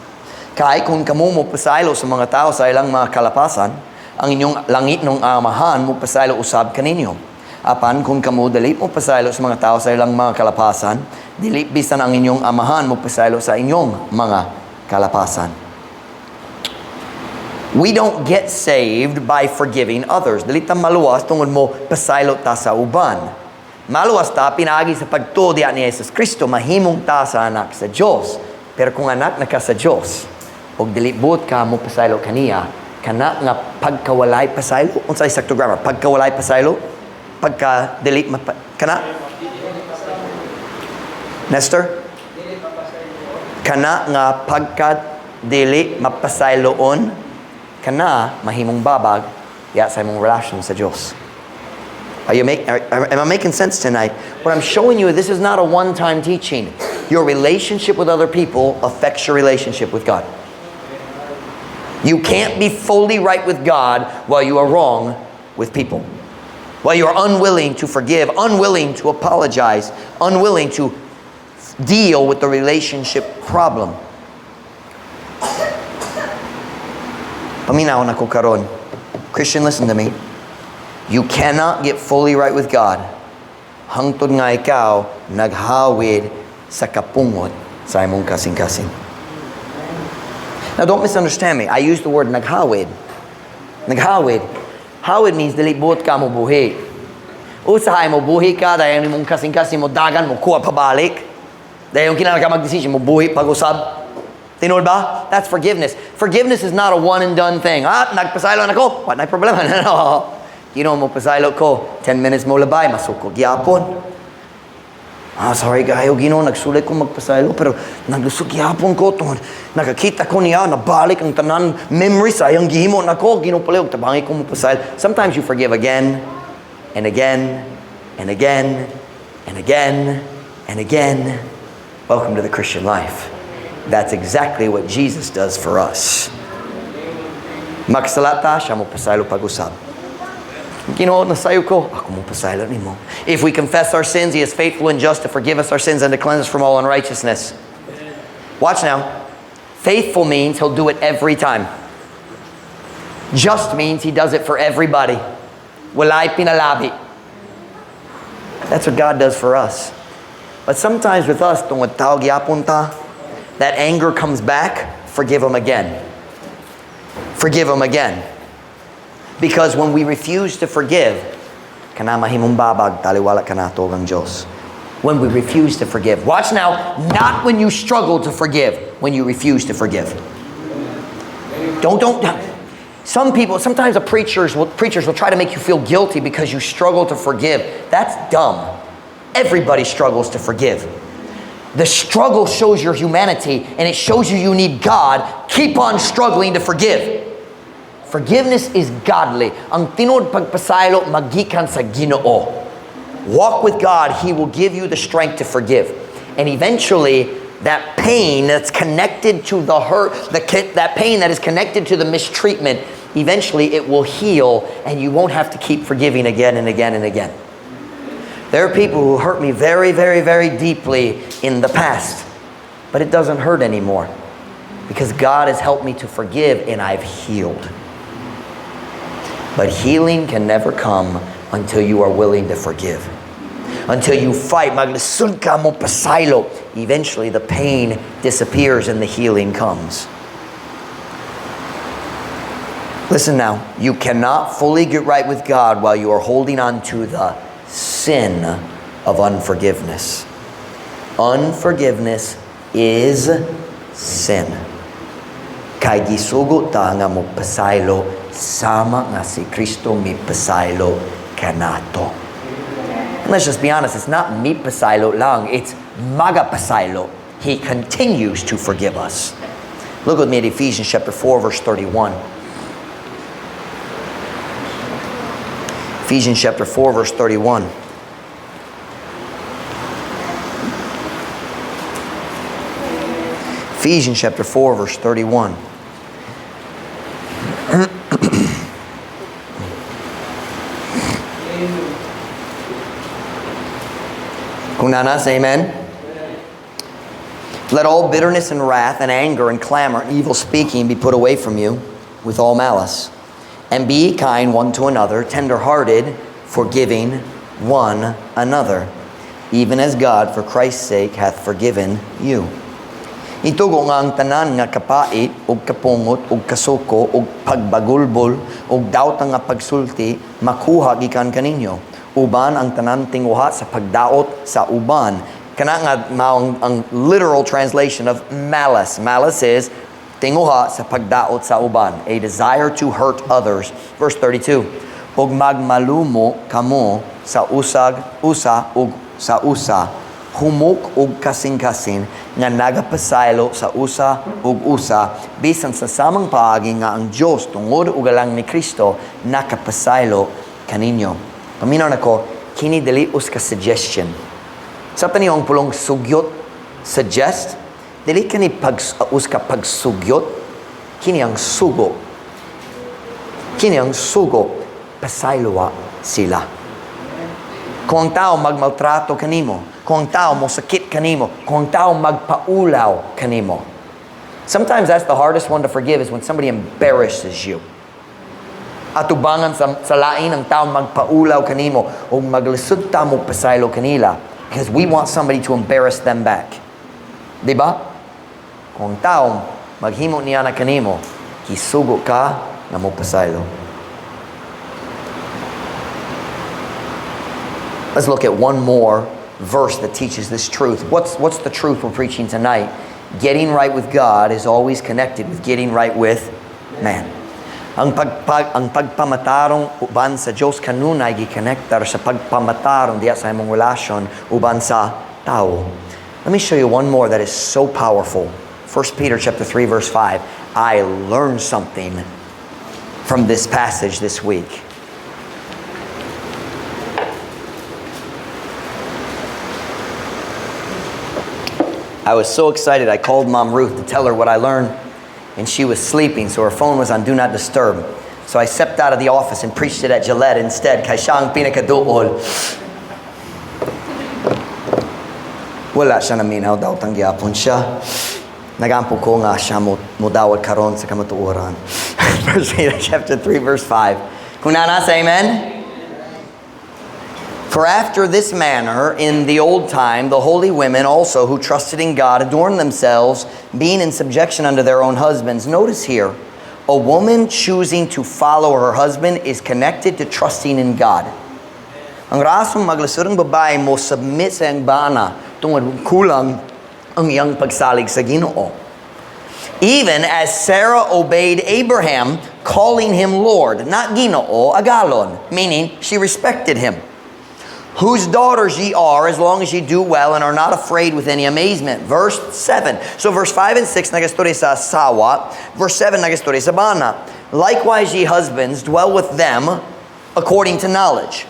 Kay kung kamo mo pasaylo sa mga tao sa ilang mga kalapasan, ang inyong langitnong Amahan mo pasaylo usab kaninyo. Apan kung kamo dili mo pasaylo sa mga tao sa ilang mga kalapasan, dili bisan ang inyong Amahan mo pasaylo sa inyong mga kalapasan. We don't get saved by forgiving others. Dili ta maluwas tungod mo pasaylo ta sa uban. Maluwas ta pinaagi sa pagtuo diha ni Jesus Kristo, mahimong ta sa anak sa Dios. Pero kung anak na ka sa Dios, og dili buot ka mo pasaylo kaniya, kana nga pagkawalay pasaylo, unsay sakto grammar? Pagkawalay pasaylo, pagka dili mapa, kana Nestor? Kana nga pagka dili mapasayloon kana mahimong babag ya sa imong relasyon sa Dios. Are you make, are, am I making sense tonight? What I'm showing you, this is not a one-time teaching. Your relationship with other people affects your relationship with God. You can't be fully right with God while you are wrong with people, while you are unwilling to forgive, unwilling to apologize, unwilling to deal with the relationship problem. Paminaw nako karon. Christian, listen to me. You cannot get fully right with God hangtod nga ikaw naghawid sa kapungot sa imong kasing-kasing. Now, don't misunderstand me. I use the word "naghawid." Naghawid. Hawid means dili buot ka mo buhi. Usahay mo buhi ka dahil imong kasing-kasing mo dagan mo kuha pabalik. Dahil yung kinahanglan ka mag-decision mo buhi pag-usab. Tinuod ba? That's forgiveness. Forgiveness is not a one and done thing. "Ah, nagpasaylo na ko. Wa na problema." No. Ginoo, mo pasaylo ko. 10 minutes mo labay, masuko gyapon. "Ah, sorry kayo, Ginoo, nagsulay ko magpasaylo, pero naglusog gyapon ko tungod nakakita ko niya, nabalik ang tanan memory sa iyang gihimo nako. Ginoo, palihog tabangi ko mo pasaylo." Sometimes you forgive again and again and again and again and again. Welcome to the Christian life. That's exactly what Jesus does for us. Makasala ta, siya mo pasaylo pag-usab. "Ginoo, nasayop ko. Ako mo pasaylo nimo." "If we confess our sins, He is faithful and just to forgive us our sins and to cleanse us from all unrighteousness." Watch now. Faithful means He'll do it every time. Just means He does it for everybody. Walay pinalabi. That's what God does for us. But sometimes with us, tungod tao gyapon ta, that anger comes back, forgive them again. Forgive them again. Because when we refuse to forgive, kana mahimong babag, taliwala kanato ang Diyos. When we refuse to forgive. Watch now, not when you struggle to forgive, when you refuse to forgive. Don't, don't. Some people, sometimes the preachers will try to make you feel guilty because you struggle to forgive. That's dumb. Everybody struggles to forgive. The struggle shows your humanity and it shows you you need God. Keep on struggling to forgive. Forgiveness is godly. Ang tinuod pagpasaylo magikan sa Ginoo. Walk with God, He will give you the strength to forgive. And eventually, that pain that's connected to the hurt, that pain that is connected to the mistreatment, eventually it will heal and you won't have to keep forgiving again and again and again. There are people who hurt me very, very, very deeply in the past, but it doesn't hurt anymore because God has helped me to forgive and I've healed. But healing can never come until you are willing to forgive. Until you fight, maglisod ka mo pasaylo. Eventually the pain disappears and the healing comes. Listen now, you cannot fully get right with God while you are holding on to the sin of unforgiveness. Unforgiveness is sin. Kay gisugo ta nga mo pasaylo sama nga si Kristo mi pasaylo kanato. And let's just be honest, it's not mi pasaylo lang, it's magapasaylo. He continues to forgive us. Look with me at Ephesians chapter 4 verse 31. Ephesians chapter 4 verse 31. Ephesians chapter 4 verse 31. Kung naa na, say amen. Let all bitterness and wrath and anger and clamor and evil speaking be put away from you with all malice. And be ye kind one to another, tender-hearted, forgiving one another, even as God for Christ's sake hath forgiven you. Itugo nga ang tanan nga kapait ug kapungot ug kasuko ug pagbagulbol ug dawtang nga pagsulti makuha gikan kaninyo uban ang tanan tinguha sa pagdaot sa uban. Kana nga mao ang literal translation of malice. Malice is tinguha sa pagdaot sa uban, a desire to hurt others. Verse 32, ug magmalumo kamo sa usag usa ug sa usa, humok og kasing-kasing nga nagapasaylo sa usa ug usa bisan sa samang paagi nga ang Dios tungod og alang ni Kristo nakapasaylo kaninyo. Paminaw nako, kini dili usa ka suggestion. Sa niyo ang pulong sugyot, suggest, dili kini pag usa ka pagsugyot, kini ang sugo. Kini ang sugo, pasayloa sila. Kung ang tao magmaltrato kanimo, kung ang tao mo sakit kanimo, kung ang tao magpaulaw kanimo. Sometimes that's the hardest one to forgive, is when somebody embarrasses you. Atubangan sa lain ang tao magpaulaw kanimo o maglisod ta mo pasaylo kanila because we want somebody to embarrass them back. Di ba? Kung ang tao maghimo niya na kanimo, gisugo ka nga mo pasaylo. Let's look at one more verse that teaches this truth. What's the truth we're preaching tonight? Getting right with God is always connected with getting right with man. Ang pagpamatarong uban sa Diyos kanunay gikonektar sa pagpamatarong diya sa imong relasyon uban sa tao. Let me show you one more that is so powerful. 1 Peter chapter 3 verse 5. I learned something from this passage this week. I was so excited, I called Mom Ruth to tell her what I learned, and she was sleeping, so her phone was on Do Not Disturb. So I stepped out of the office and preached it at Gillette instead, kay siya ang pinakaduol. Wala siya naminaw, dawtang gyapon siya. Nagampo ko nga siya mo dawat karon sa kamatuoran. 1 Peter chapter 3 verse 5. Kung naa na, say amen. For after this manner, in the old time, the holy women also who trusted in God adorned themselves, being in subjection unto their own husbands. Notice here, a woman choosing to follow her husband is connected to trusting in God. Ang rasong maglisod ang babae mo submit sa iyang bana tungod kulang ang iyang pagsalig sa Ginoo. Even as Sarah obeyed Abraham, Calling him Lord, not Ginoo, agalon, meaning she respected him. Whose daughters ye are, as long as ye do well and are not afraid with any amazement. Verse 7. So verse 5 and 6 nagastorya sa asawa. Verse 7 nagastorya sa bana. Likewise ye husbands, dwell with them according to knowledge,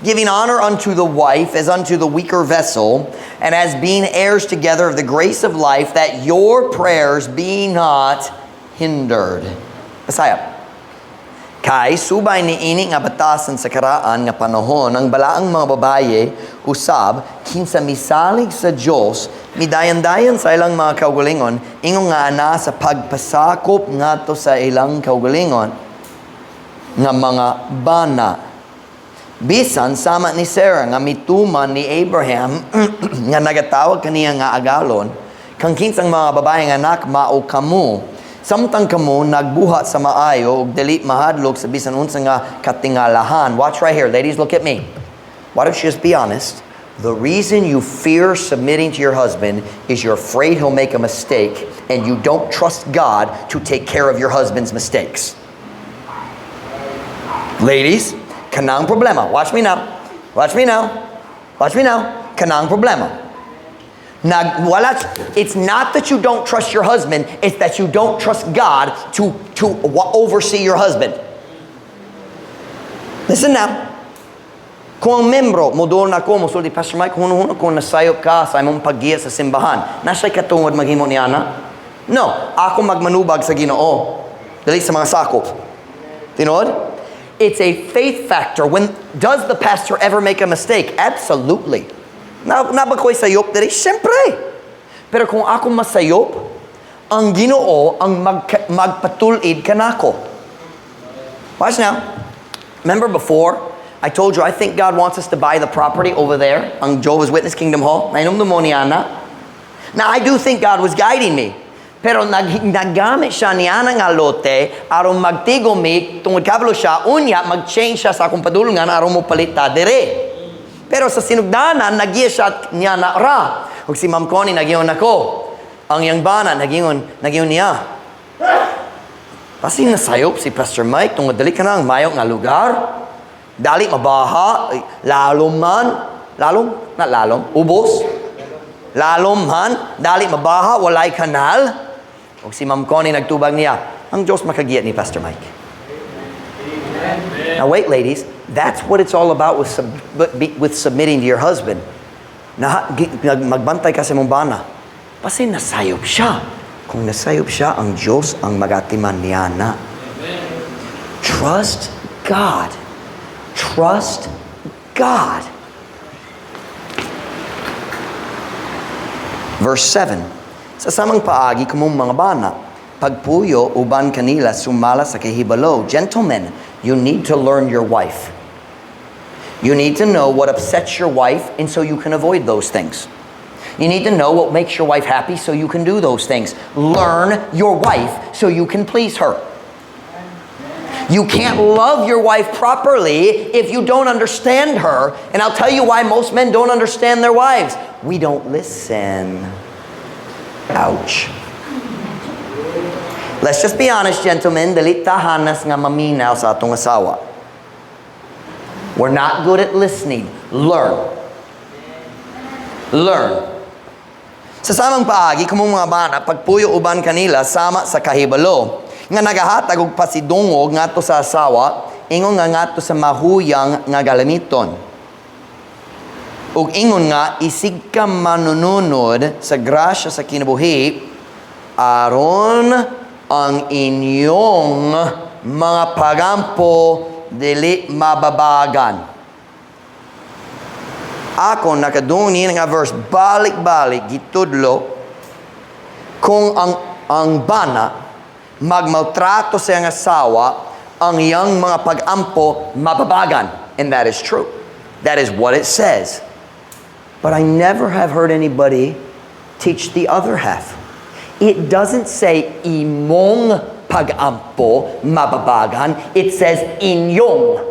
giving honor unto the wife as unto the weaker vessel, and as being heirs together of the grace of life, that your prayers be not hindered. Bisaya. Kay subay niini nga batasan sa karaan nga panahon, ang balaang mga babaye usab kinsa misalig sa Dios midayan-dayan sa ilang mga kaugalingon, ingon nga ana sa pagpasakop ngadto sa ilang kaugalingon nga mga bana. Bisan sama ni Sarah nga mituman ni Abraham nga nagatawag kaniya nga agalon, kang kinsang mga babae nga anak mao kamo. Samtang kamo nagbuhat sa maayo ug dili mahadlok sa bisan unsa nga katingalahan. Watch right here, ladies, look at me. Why don't you just be honest? The reason you fear submitting to your husband is you're afraid he'll make a mistake and you don't trust God to take care of your husband's mistakes. Ladies, kanang problema. Watch me now. Watch me now. Watch me now. Kanang problema. Nag, wala, it's not that you don't trust your husband, it's that you don't trust God to oversee your husband. Listen now. Kung ang membro, modol na ko, mosulti, "Pastor Mike, huno-huno kung nasayop ka sa imong paggiya sa simbahan. Naa siya'y katungod maghimo ni ana?" No, ako magmanubag sa Ginoo. Dili sa mga sakop. Tinuod? It's a faith factor. When does the pastor ever make a mistake? Absolutely. Naa ba ko'y sayop diri? Siyempre. Pero kung ako masayop, ang Ginoo ang magpatul-id kanako. Watch now. Remember before, I told you I think God wants us to buy the property over there ang Jehovah's Witness Kingdom Hall. Nahinumdom mo ni ana. Now, I do think God was guiding me. Pero naggamit siya ni ana nga lote aron magtigom mi tungod kabalo siya unya mag-change siya sa akong padulungan aron mo palit ta dire. Pero sa sinugdanan nagiya siya niya na ra. Ug si Ma'am Connie nagyon ako. Ang iyang bana nagyingon niya. Basin nasayop si Pastor Mike tungod dali ka nang mayo nga lugar. Dali mabaha, ay, lalom man, lalom, not lalom, ubos. Lalom man, dali mabaha, walay kanal. Ug si Ma'am Connie nagtubag niya, "Ang Diyos makagiya ni Pastor Mike." Now wait, ladies, that's what it's all about with submitting to your husband. Na, magbantay ka sa imong bana. Basin nasayop siya. Kung nasayop siya, ang Diyos ang magatiman niya na. Trust God. Trust God. Verse 7. Sa samang paagi kamong mga bana, pagpuyo uban kanila sumala sa kahibalo. Gentlemen, you need to learn your wife. You need to know what upsets your wife and so you can avoid those things. You need to know what makes your wife happy so you can do those things. Learn your wife so you can please her. You can't love your wife properly if you don't understand her. And I'll tell you why most men don't understand their wives. We don't listen. Ouch. Let's just be honest, gentlemen. Dili ta hanas nga maminaw sa atong asawa. We're not good at listening. Learn. Learn. Sa samang paagi, kamong mga bana, pagpuyo uban kanila, sama sa kahibalo, nga nagahatag og pasidungog ngadto sa asawa, ingon nga ngadto sa mahuyang nga galamiton. Ug ingon nga isig ka manununod sa grasya sa kinabuhi aron ang inyong mga pagampo dili mababagan. Ako nakadungog ni nga verse balik-balik gitudlo kung ang bana magmaltrato sa iyang asawa, ang iyang mga pagampo mababagan. And that is true. That is what it says. But I never have heard anybody teach the other half. It doesn't say imong pagampo mababagan. It says inyong.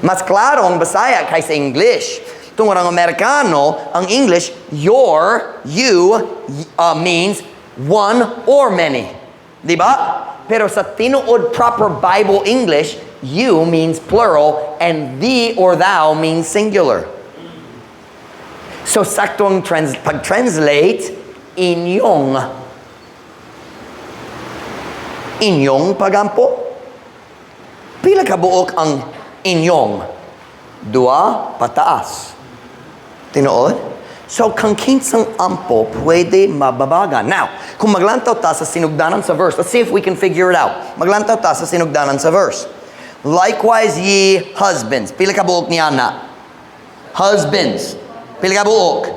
Mas klaro ang Bisaya kaysa English. Tungod ang Amerikano, ang English, your, you, means one or many. Di ba? Pero sa tinuod proper Bible English, you means plural and thee or thou means singular. So saktong pag-translate, inyong. Inyong pagampo. Pila ka buok ang inyong? Dua pataas. Tinuod? So, kang kinsang ampo pwede mababagan. Now, kung maglantaw ta sa sinugdanan sa verse, let's see if we can figure it out. Maglantaw ta sa sinugdanan sa verse. "Likewise ye husbands." Pila ka buok niya na? Husbands. Pila ka buok?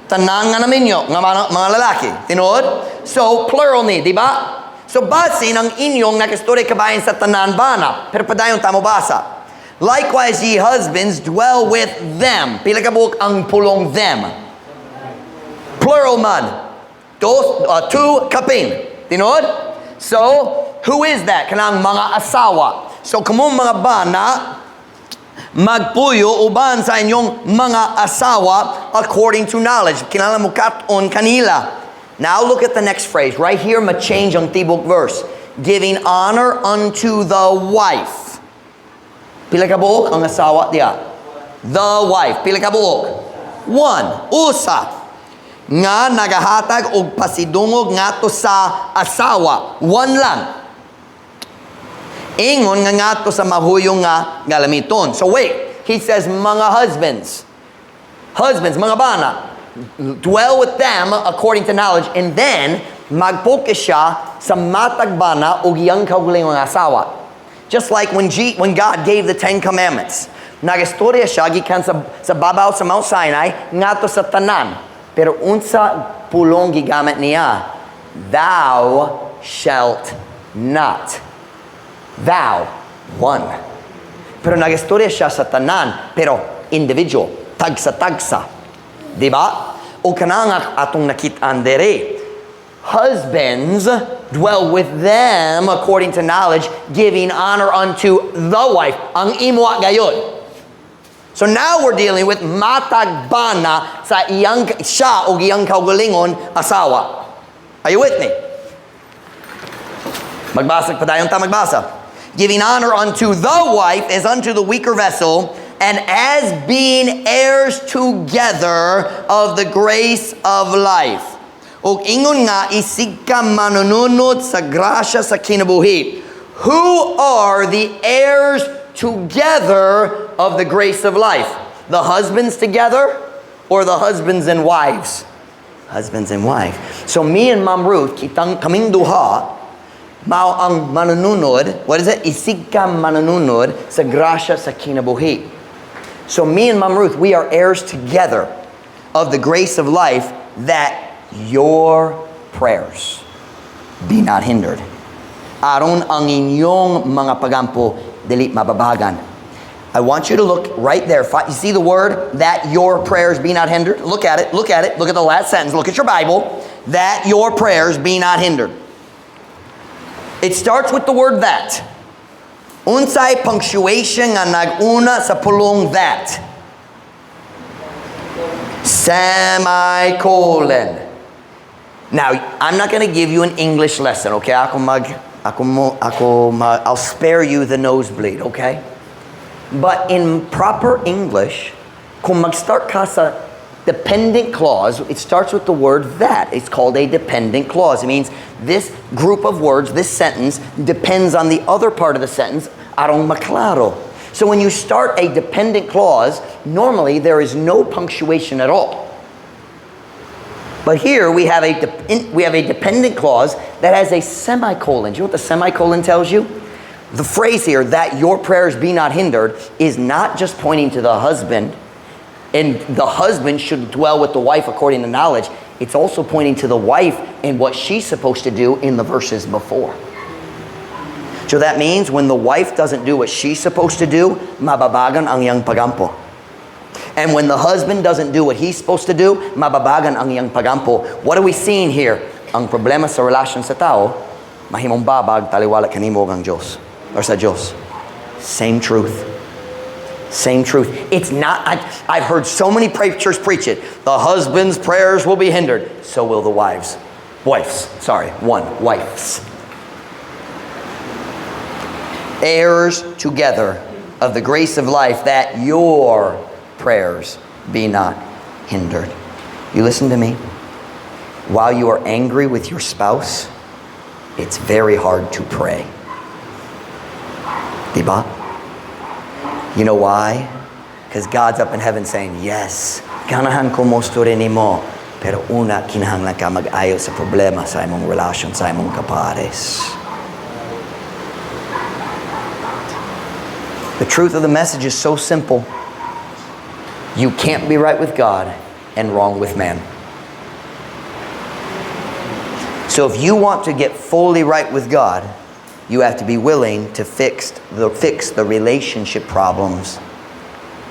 Tanan nga naminyo, nga mga lalaki. Tinuod? So, plural ni, di ba? So, basin ang inyong nakistorya kabahin sa tanan bana. Pero padayon ta mobasa. "Likewise, ye husbands, dwell with them." Pila ka buok ang pulong "them"? Plural man. Dos, two kapin. Tinuod? So, who is that? Kanang mga asawa. So, kamong mga bana, magpuyo uban sa inyong mga asawa according to knowledge. Kinahanglan mo kat-on kanila. Now look at the next phrase. Right here, ma-change ang tibok verse. "Giving honor unto the wife." Pila ka buok ang asawa diya? The wife. Pila ka buok? One. Usa. Nga nagahatag og pasidungog ngadto sa asawa. One lang. Ingon nga ngadto sa mahuyong nga galamiton. So wait, he says mga husbands. Husbands, mga bana, dwell with them according to knowledge, and then mag-focus siya sa matag bana ug iyang kaugalingong asawa. Just like when God gave the Ten Commandments. Nagistorya siya gikan sa babaw sa Mount Sinai ngadto sa tanan. Pero unsa pulong gigamit niya? "Thou shalt not." Thou, one. Pero nagistorya siya sa tanan, pero individual, tagsa-tagsa. Di ba? O kana nga atong nakit-an dere. Husbands, dwell with them according to knowledge, giving honor unto the wife. Ang imo gayod. So now we're dealing with matag bana sa iyang siya o iyang kaugalingon asawa. Are you with me? Magbasa pa tayo ta magbasa. "Giving honor unto the wife as unto the weaker vessel, and as being heirs together of the grace of life." Og ingon nga isig ka manununod sa grasya sa kinabuhi. Who are the heirs together of the grace of life? The husbands together or the husbands and wives? Husbands and wife. So me and Mom Ruth, kitang kaming duha, mao ang manununod, what is it? Isig ka manununod sa grasya sa kinabuhi. So me and Mom Ruth, we are heirs together of the grace of life, that your prayers be not hindered. Aron ang inyong mga pagampo dili mababagan. I want you to look right there. You see the word "that your prayers be not hindered"? Look at it. Look at it. Look at the last sentence. Look at your Bible. "That your prayers be not hindered." It starts with the word "that." Unsay punctuation nga nag-una sa pulong "that"? Semicolon. Now, I'm not going to give you an English lesson, okay? Ako mag, ako mo, ako ma, I'll spare you the nosebleed, okay? But in proper English, kung mag-start ka sa dependent clause, it starts with the word "that." It's called a dependent clause. It means this group of words, this sentence, depends on the other part of the sentence aron maklaro. So when you start a dependent clause, normally there is no punctuation at all. But here we have a dependent clause that has a semicolon. Do you know what the semicolon tells you? The phrase here, "that your prayers be not hindered," is not just pointing to the husband, and the husband should dwell with the wife according to knowledge. It's also pointing to the wife and what she's supposed to do in the verses before. So that means when the wife doesn't do what she's supposed to do, mababagan ang iyang pagampo. And when the husband doesn't do what he's supposed to do, mababagan ang iyang pagampo. What are we seeing here? Ang problema sa relasyon sa tao, mahimong babag taliwala kanimo ang Diyos or sa Diyos. Same truth. Same truth. It's not, I've heard so many preachers preach it. The husband's prayers will be hindered. So will the wives. Wives, sorry, one, wives. Heirs together of the grace of life, that your prayers be not hindered. You listen to me. While you are angry with your spouse, it's very hard to pray. Diba? You know why? Because God's up in heaven saying, "Yes, ganahan ko mostorya nimo, pero una, kinahanglan ka mag-ayo sa problema sa imong relasyon, sa imong kapares." The truth of the message is so simple. You can't be right with God and wrong with man. So if you want to get fully right with God, you have to be willing to fix the relationship problems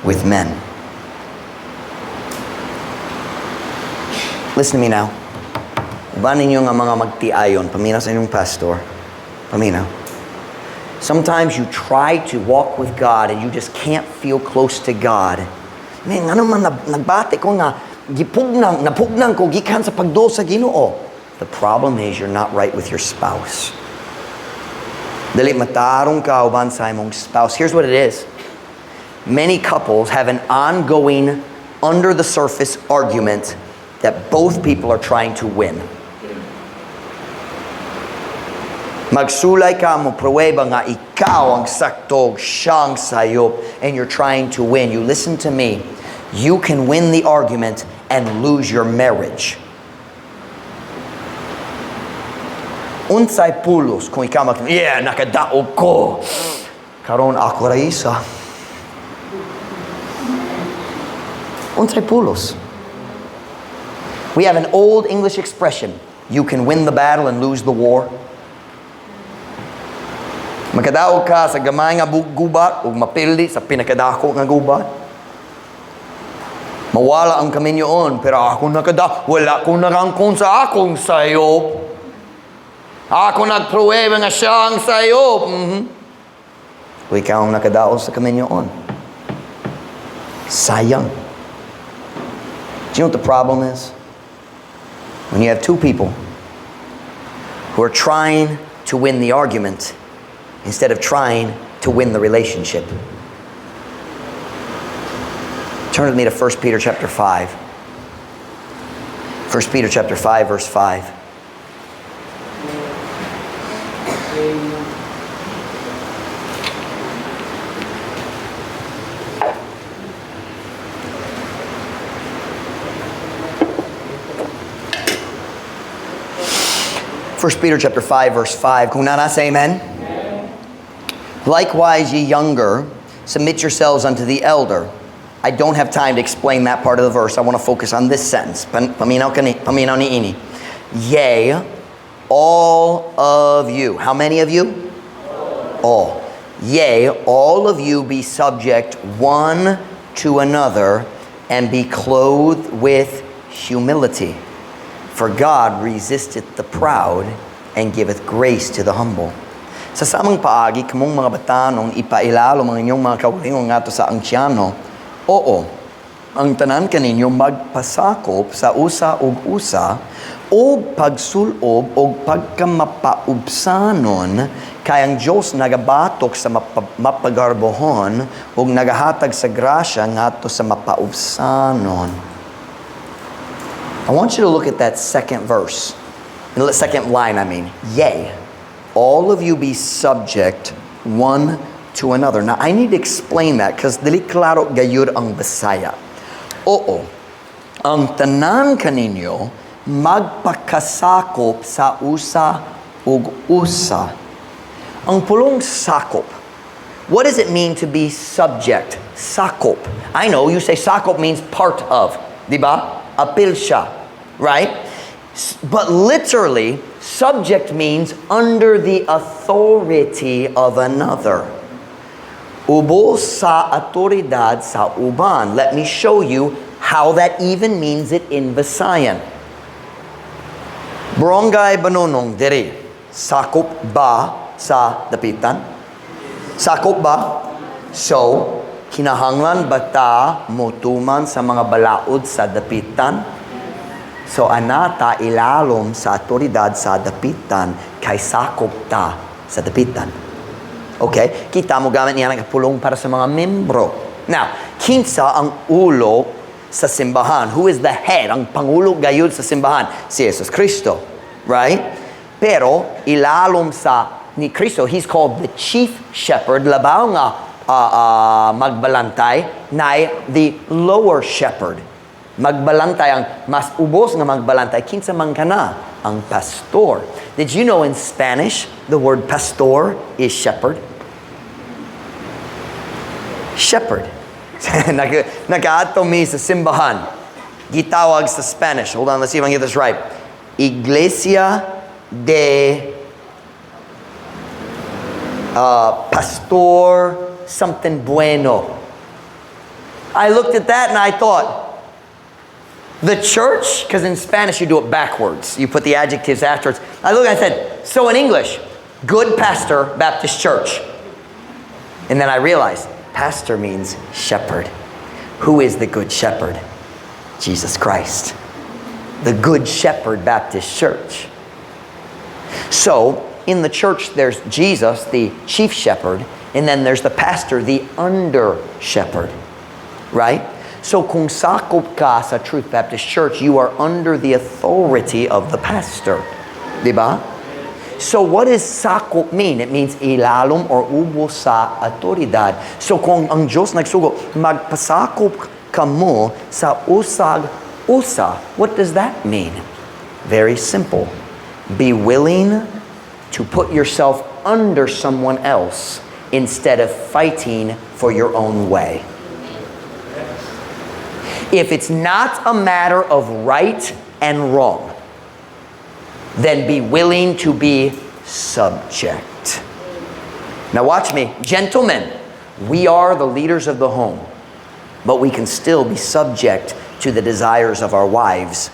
with men. Listen to me now. Uban ninyo nga mga magtiayon, paminaw sa inyong pastor. Paminaw. Sometimes you try to walk with God and you just can't feel close to God. Man, ngano man nagbati ko nga gipugnang, napugnang ko gikan sa pagduol sa Ginoo. The problem is you're not right with your spouse. Dili matarong ka uban sa imong spouse. Here's what it is. Many couples have an ongoing, under the surface argument that both people are trying to win. Magsulay ka mo pruweba nga ikaw ang sakto, siya ang sayop, and you're trying to win. You listen to me. You can win the argument and lose your marriage. Unsay pulos kung ikaw mag, "Yeah, nakadaog ko. Karon ako ra isa." Unsay pulos? We have an old English expression: "You can win the battle and lose the war." Makadaog ka sa gamay nga gubat ug mapildi sa pinakadako nga gubat. Mawala ang kaminyoon, pero ako nakada, wala ko narangkon sa akong sayop. Ako nagpruweba nga siya ang sayop. O ikaw ang nakadaog sa kaminyoon. Sayang. Do you know what the problem is? When you have two people who are trying to win the argument instead of trying to win the relationship. Turn with me to 1 Peter chapter 5. 1 Peter chapter 5 verse 5. 1 Peter chapter 5 verse 5. Kung naa na, say amen. "Likewise, ye younger, submit yourselves unto the elder." I don't have time to explain that part of the verse. I want to focus on this sentence. Paminaw kani, paminaw niini. "Yea, all of you." How many of you? All. "Yea, all of you be subject one to another and be clothed with humility. For God resisteth the proud and giveth grace to the humble." Sa samang paagi, kamong mga batanon, ipailalo mga inyong mga kaugalingon ngadto sa angsyano. Oo, ang tanan kaninyo magpasakop sa usa ug usa og pagsulob og pagkamapaubsanon, kay ang Dios nagabatok sa mapagarbohon ug nagahatag sa grasya ngadto sa mapaubsanon. I want you to look at that second verse. The second line, I mean. "Yea, all of you be subject one to another." Now, I need to explain that because dili klaro gayud ang Bisaya. Oo, ang tanan kaninyo magpakasakop sa usa ug usa. Ang pulong sakop. What does it mean to be subject? Sakop. I know you say sakop means part of. Di ba? Apil siya. Right? But literally, subject means under the authority of another. Ubos sa autoridad sa uban. Let me show you how that even means it in Visayan. Barangay Banonong diri. Sakop ba sa Dapitan? Sakop ba? So, kinahanglan ba ta motuman sa mga balaod sa Dapitan? So ana ta ilalom sa autoridad sa dapitan kay sakop ta sa dapitan. Okay? Kita mo gamit niya ng pulong para sa mga membro. Now, kinsa ang ulo sa simbahan? Who is the head? Ang pangulo gayud sa simbahan? Si Jesus Cristo. Right? Pero ilalom sa ni Cristo, he's called the chief shepherd, labaw nga magbalantay, na the lower shepherd. Magbalantay ang mas ubos nga magbalantay kinsa man kana? Ang pastor. Did you know in Spanish the word "pastor" is "shepherd"? Shepherd. Nakaadto mi sa simbahan. Gitawag sa Spanish. Hold on, let's see if I can get this right. Iglesia de Pastor something bueno. I looked at that and I thought, the church, because in Spanish you do it backwards. You put the adjectives afterwards. I looked and I said, so in English, Good Pastor Baptist Church. And then I realized, "pastor" means "shepherd." Who is the good shepherd? Jesus Christ. The Good Shepherd Baptist Church. So, in the church, there's Jesus, the chief shepherd, and then there's the pastor, the under shepherd. Right? So, kung sakop ka sa Truth Baptist Church, you are under the authority of the pastor. Diba? So, what does "sakop" mean? It means ilalom or ubos sa autoridad. So, kung ang Diyos nagsugo, magpasakop kamo sa usag usa, what does that mean? Very simple. Be willing to put yourself under someone else instead of fighting for your own way. If it's not a matter of right and wrong, then be willing to be subject. Now, watch me. Gentlemen, we are the leaders of the home, but we can still be subject to the desires of our wives.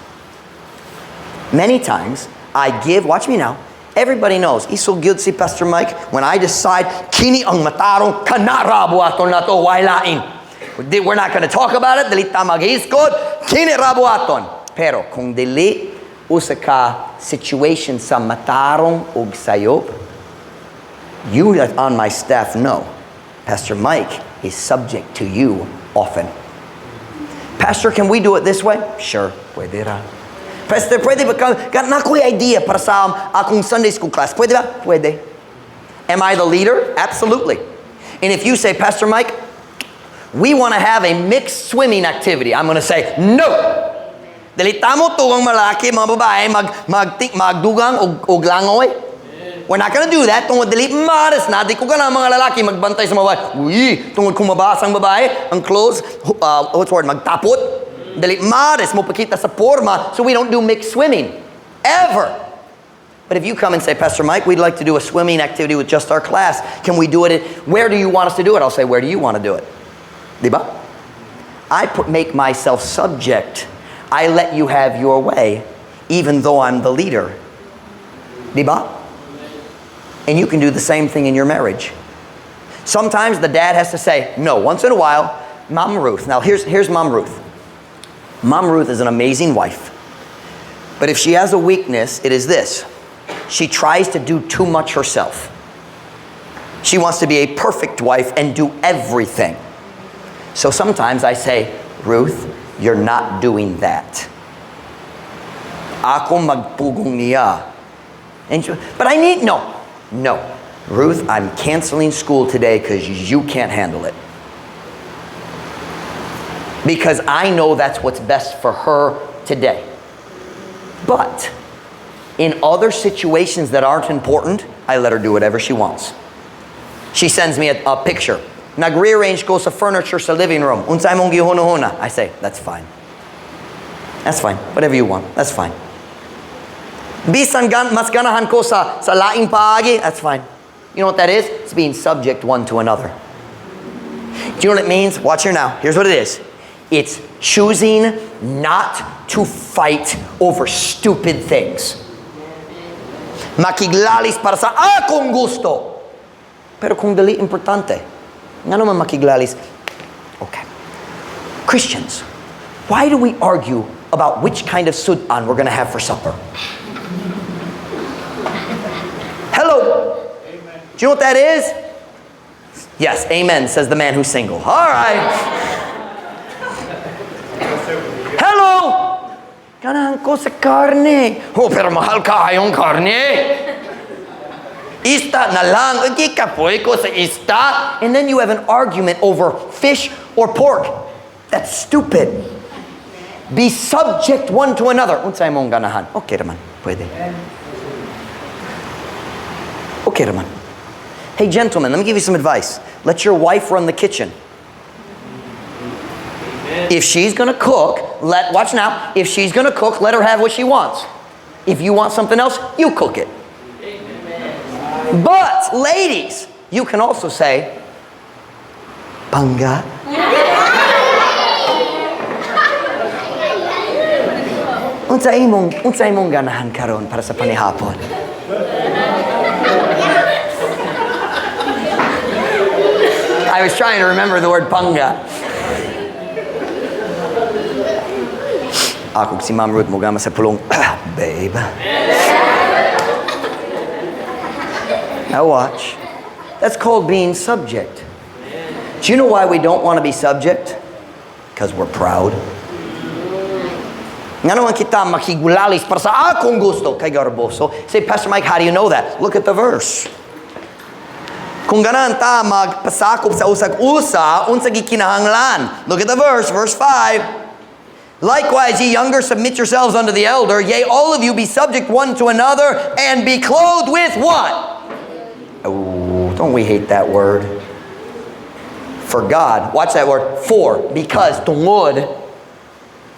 Many times, I give, watch me now. Everybody knows, isog gyud si Pastor Mike, when I decide, kini ang matarong, kana ra buhaton nato, way lain. We're not going to talk about it, dili ta maghisgot, kini ra buhaton. Pero kung dili usa ka situation sa matarong ug sayop, you that on my staff know, Pastor Mike is subject to you often. "Pastor, can we do it this way?" "Sure, pwede ra." "Pastor, pwede ba? Naa ko'y idea para sa akong Sunday school class. Pwede ba?" "Pwede." Am I the leader? Absolutely. And if you say, "Pastor Mike, we want to have a mixed swimming activity," I'm going to say, "No. Dili ta motugang mga lalaki, mga babae, magdugang og langoy. We're not gonna do that tungod dili modest na. Di ko ganahan mga lalaki magbantay sa mga babae." Uy, tungod kung mabasa ang babae, ang clothes, what's the word, magtapot. Dili modest, mo pakita sa porma, so we don't do mixed swimming. Ever. But if you come and say, "Pastor Mike, we'd like to do a swimming activity with just our class. Can we do it? Where do you want us to do it?" I'll say, "Where do you want to do it?" Diba? I make myself subject. I let you have your way, even though I'm the leader. Diba? And you can do the same thing in your marriage. Sometimes the dad has to say, "No." Once in a while, Mom Ruth. Now, here's Mom Ruth. Mom Ruth is an amazing wife. But if she has a weakness, it is this: she tries to do too much herself. She wants to be a perfect wife and do everything. So sometimes I say, "Ruth, you're not doing that. Ako magpugong niya." And she, "But I need," No. Ruth, I'm canceling school today because you can't handle it." Because I know that's what's best for her today. But in other situations that aren't important, I let her do whatever she wants. She sends me a picture. "Nag-rearrange ko sa furniture sa living room. Unsa imong gihuna-huna?" I say, "That's fine. That's fine. Whatever you want. That's fine. Bisan mas ganahan ko sa laing paagi, that's fine." You know what that is? It's being subject one to another. Do you know what it means? Watch here now. Here's what it is. It's choosing not to fight over stupid things. Makiglalis para sa akong gusto. Pero kung dili importante, ngano man makiglalis? Okay. Christians, why do we argue about which kind of sud-an we're going to have for supper. Hello. Amen. Do you know what that is? Yes, amen, says the man who's single. All right. Hello. Ganahan ko sa karne. Oh, pero mahal kaayong karne. Isda na lang. Hindi kapoy ko sa isda. And then you have an argument over fish or pork. That's stupid. Be subject one to another. Unsay mong ganahan? Okay raman. Pwede. Okay raman. Hey, gentlemen, let me give you some advice. Let your wife run the kitchen. If she's going to cook, watch now, if she's going to cook, let her have what she wants. If you want something else, you cook it. But, ladies, you can also say, "Pangga. Unsa imong ganahan karon para sa panihapon?" I was trying to remember the word "pangga." Ako si Ma'am Ruth mogama sa pulong, "Babe." Now watch. That's called being subject. Do you know why we don't want to be subject? Because we're proud. Ngano man kita makigulalis para sa akong gusto kay garboso? Say, "Pastor Mike, how do you know that?" Look at the verse. Kung ganahan ta magpasakop sa usag-usa, unsa gikinahanglan? Look at the verse, verse 5. "Likewise, ye younger, submit yourselves unto the elder. Yea, all of you be subject one to another, and be clothed with" what? Oh, don't we hate that word? For God, watch that word, for, because, tungod,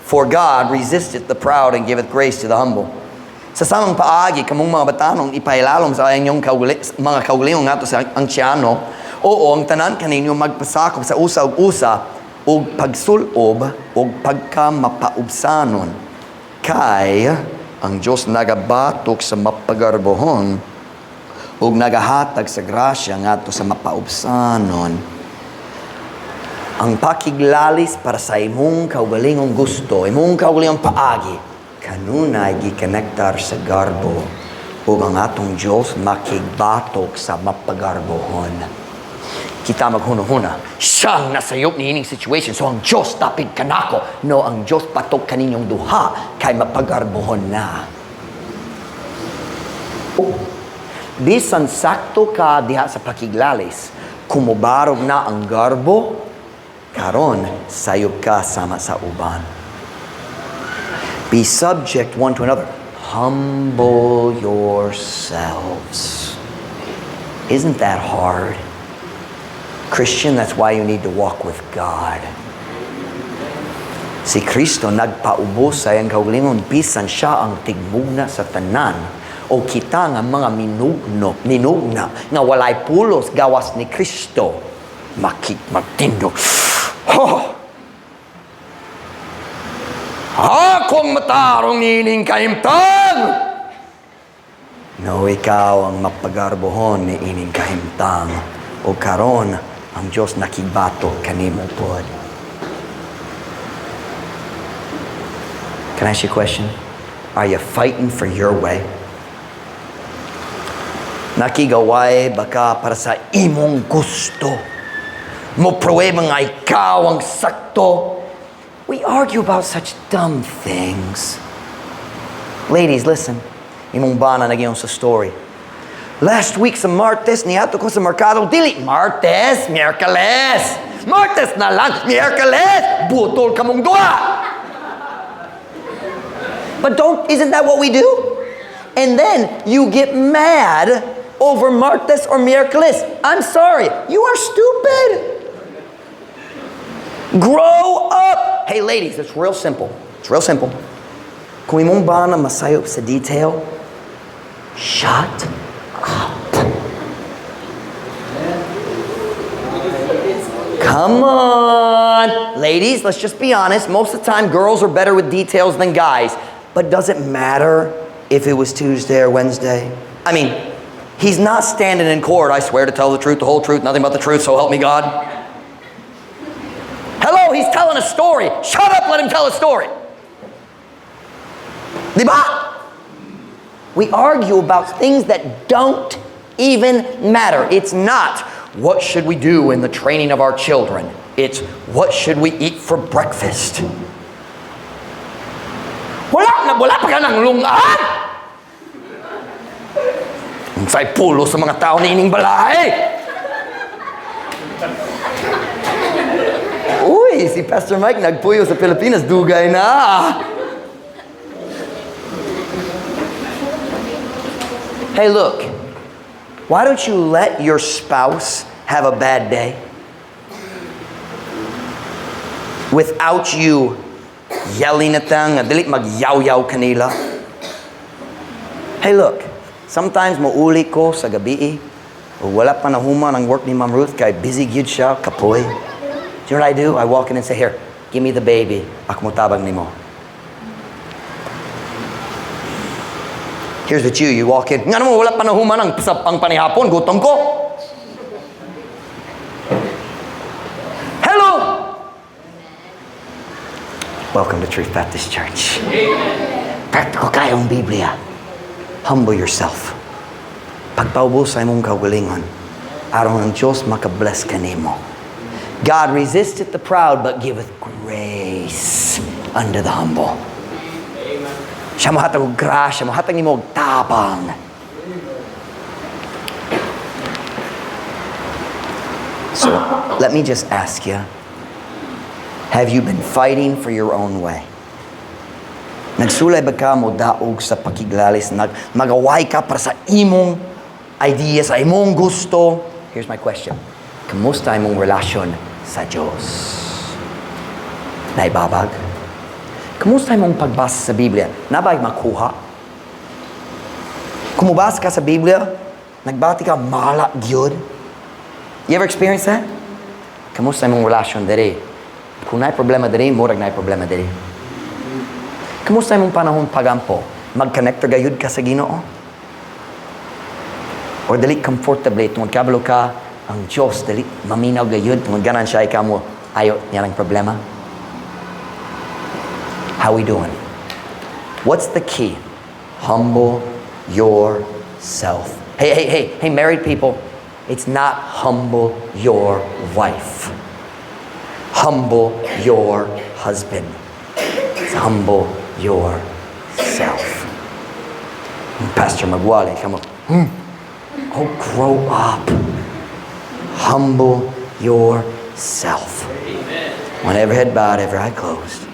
"For God resisteth the proud and giveth grace to the humble." Sa samang paagi, kamong mga batanon, ipailalom sa inyong mga kaugalingon ngadto sa ansyano, oo, ang tanan kaninyo magpasakop sa usa ug usa, ug pagsulob ug pagkamapaubsanon. Kay ang Diyos nagabatok sa mapagarbohon ug nagahatag sa grasya ngadto sa mapaubsanon. Ang pakiglalis para sa imong kaugalingong gusto, imong kaugalingong paagi, kanunay gikonektar sa garbo ug ang atong Diyos makigbatok sa mapagarbohon. Kita maghuna-huna, siyang nasayop niining situation, so ang Diyos dapit kanako. No, ang Diyos patok kaninyong duha, kay mapagarbohon na. Bisan sakto ka diha sa pakiglalis, kumubarog na ang garbo, karon sayop ka sama sa uban. Be subject one to another. Humble yourselves. Isn't that hard? Christian, that's why you need to walk with God. Si Kristo nagpaubos sa iyang kaugalingon bisan siya ang tigmugna sa tanan o kita nga mga minugno, minugna nga walay pulos gawas ni Kristo magtindog. Ho! Akong matarong niining kahimtang! No, ikaw ang mapagarbohon ni ining kahimtang. O karon, ang Diyos nakigbato kanimo pod. Can I ask you a question? Are you fighting for your way? Nakigaway baka para sa imong gusto? Mo pruweba nga ikaw ang sakto? We argue about such dumb things. Ladies, listen. Imong bana nag-ingon sa story. "Last week sa Martes, niadto ko sa merkado." Dili, Martes, Miyerkules. Martes na lang, Miyerkules. Butol kamong duha. But don't, isn't that what we do? And then you get mad over Martes or Miyerkules. I'm sorry, you are stupid. Grow up. Hey, ladies, it's real simple. It's real simple. Kung imong bana masayop sa detail, shut up. Come on. Ladies, let's just be honest. Most of the time, girls are better with details than guys. But does it matter if it was Tuesday or Wednesday? I mean, he's not standing in court, "I swear to tell the truth, the whole truth, nothing but the truth, so help me God." Hello, he's telling a story. Shut up, let him tell a story. Di ba? We argue about things that don't even matter. It's not, "What should we do in the training of our children?" It's, "What should we eat for breakfast?" Wala na, wala pa ka ng lungan! Unsay pulos sa mga tao niining balay? Uy, si Pastor Mike nagpuyo sa Pilipinas, dugay na. Hey, look, why don't you let your spouse have a bad day without you yelling at them, nga dili magyaw-yaw kanila? Hey, look, sometimes mauli ko sa gabi, o wala pa nahuman ang work ni Ma'am Ruth, kay busy gyud siya, kapoy. Do you know what I do? I walk in and say, "Here, give me the baby. Ako motabang nimo." Here's what you walk in. "Nga naman wala pa nahuman ang panihapon, gutom ko." Hello! Welcome to Truth Baptist Church. Amen. Practical kayong Biblia. Humble yourself. Pagpaubos sa imong kaugalingon, aron ang Diyos makabless kanimo. God resisteth the proud, but giveth grace unto the humble. Amen. Siya mohatag og grasya, mohatag nimo og tabang. So, let me just ask you, have you been fighting for your own way? Nagsulay ba ka mo daog sa pakiglalis? Magaway ka para sa imong idea, sa imong gusto? Here's my question. Kamusta imong relasyon sa Diyos? Naibabag? Kamusta imong pagbasa sa Biblia? Nabay makuha? Kung mubasa ka sa Biblia, nagbati ka, mala gyud. You ever experience that? Kamusta imong relasyon diri? Kung naay problema diri, murag naay problema diri. Kamusta imong panahon pagampo? Mag-connect gayud ka sa Ginoo? Or dili comfortably tungod kabalo ka ang Diyos dili maminaw gayud tungod ganan siya ikaw mo ayo niya lang problema? How we doing? What's the key? Humble yourself. Hey, hey, hey, hey, married people, it's not humble your wife. Humble your husband. It's humble yourself. Pastor Magwali, come on. Oh, grow up. Humble yourself. Amen. When every head bowed, every eye closed.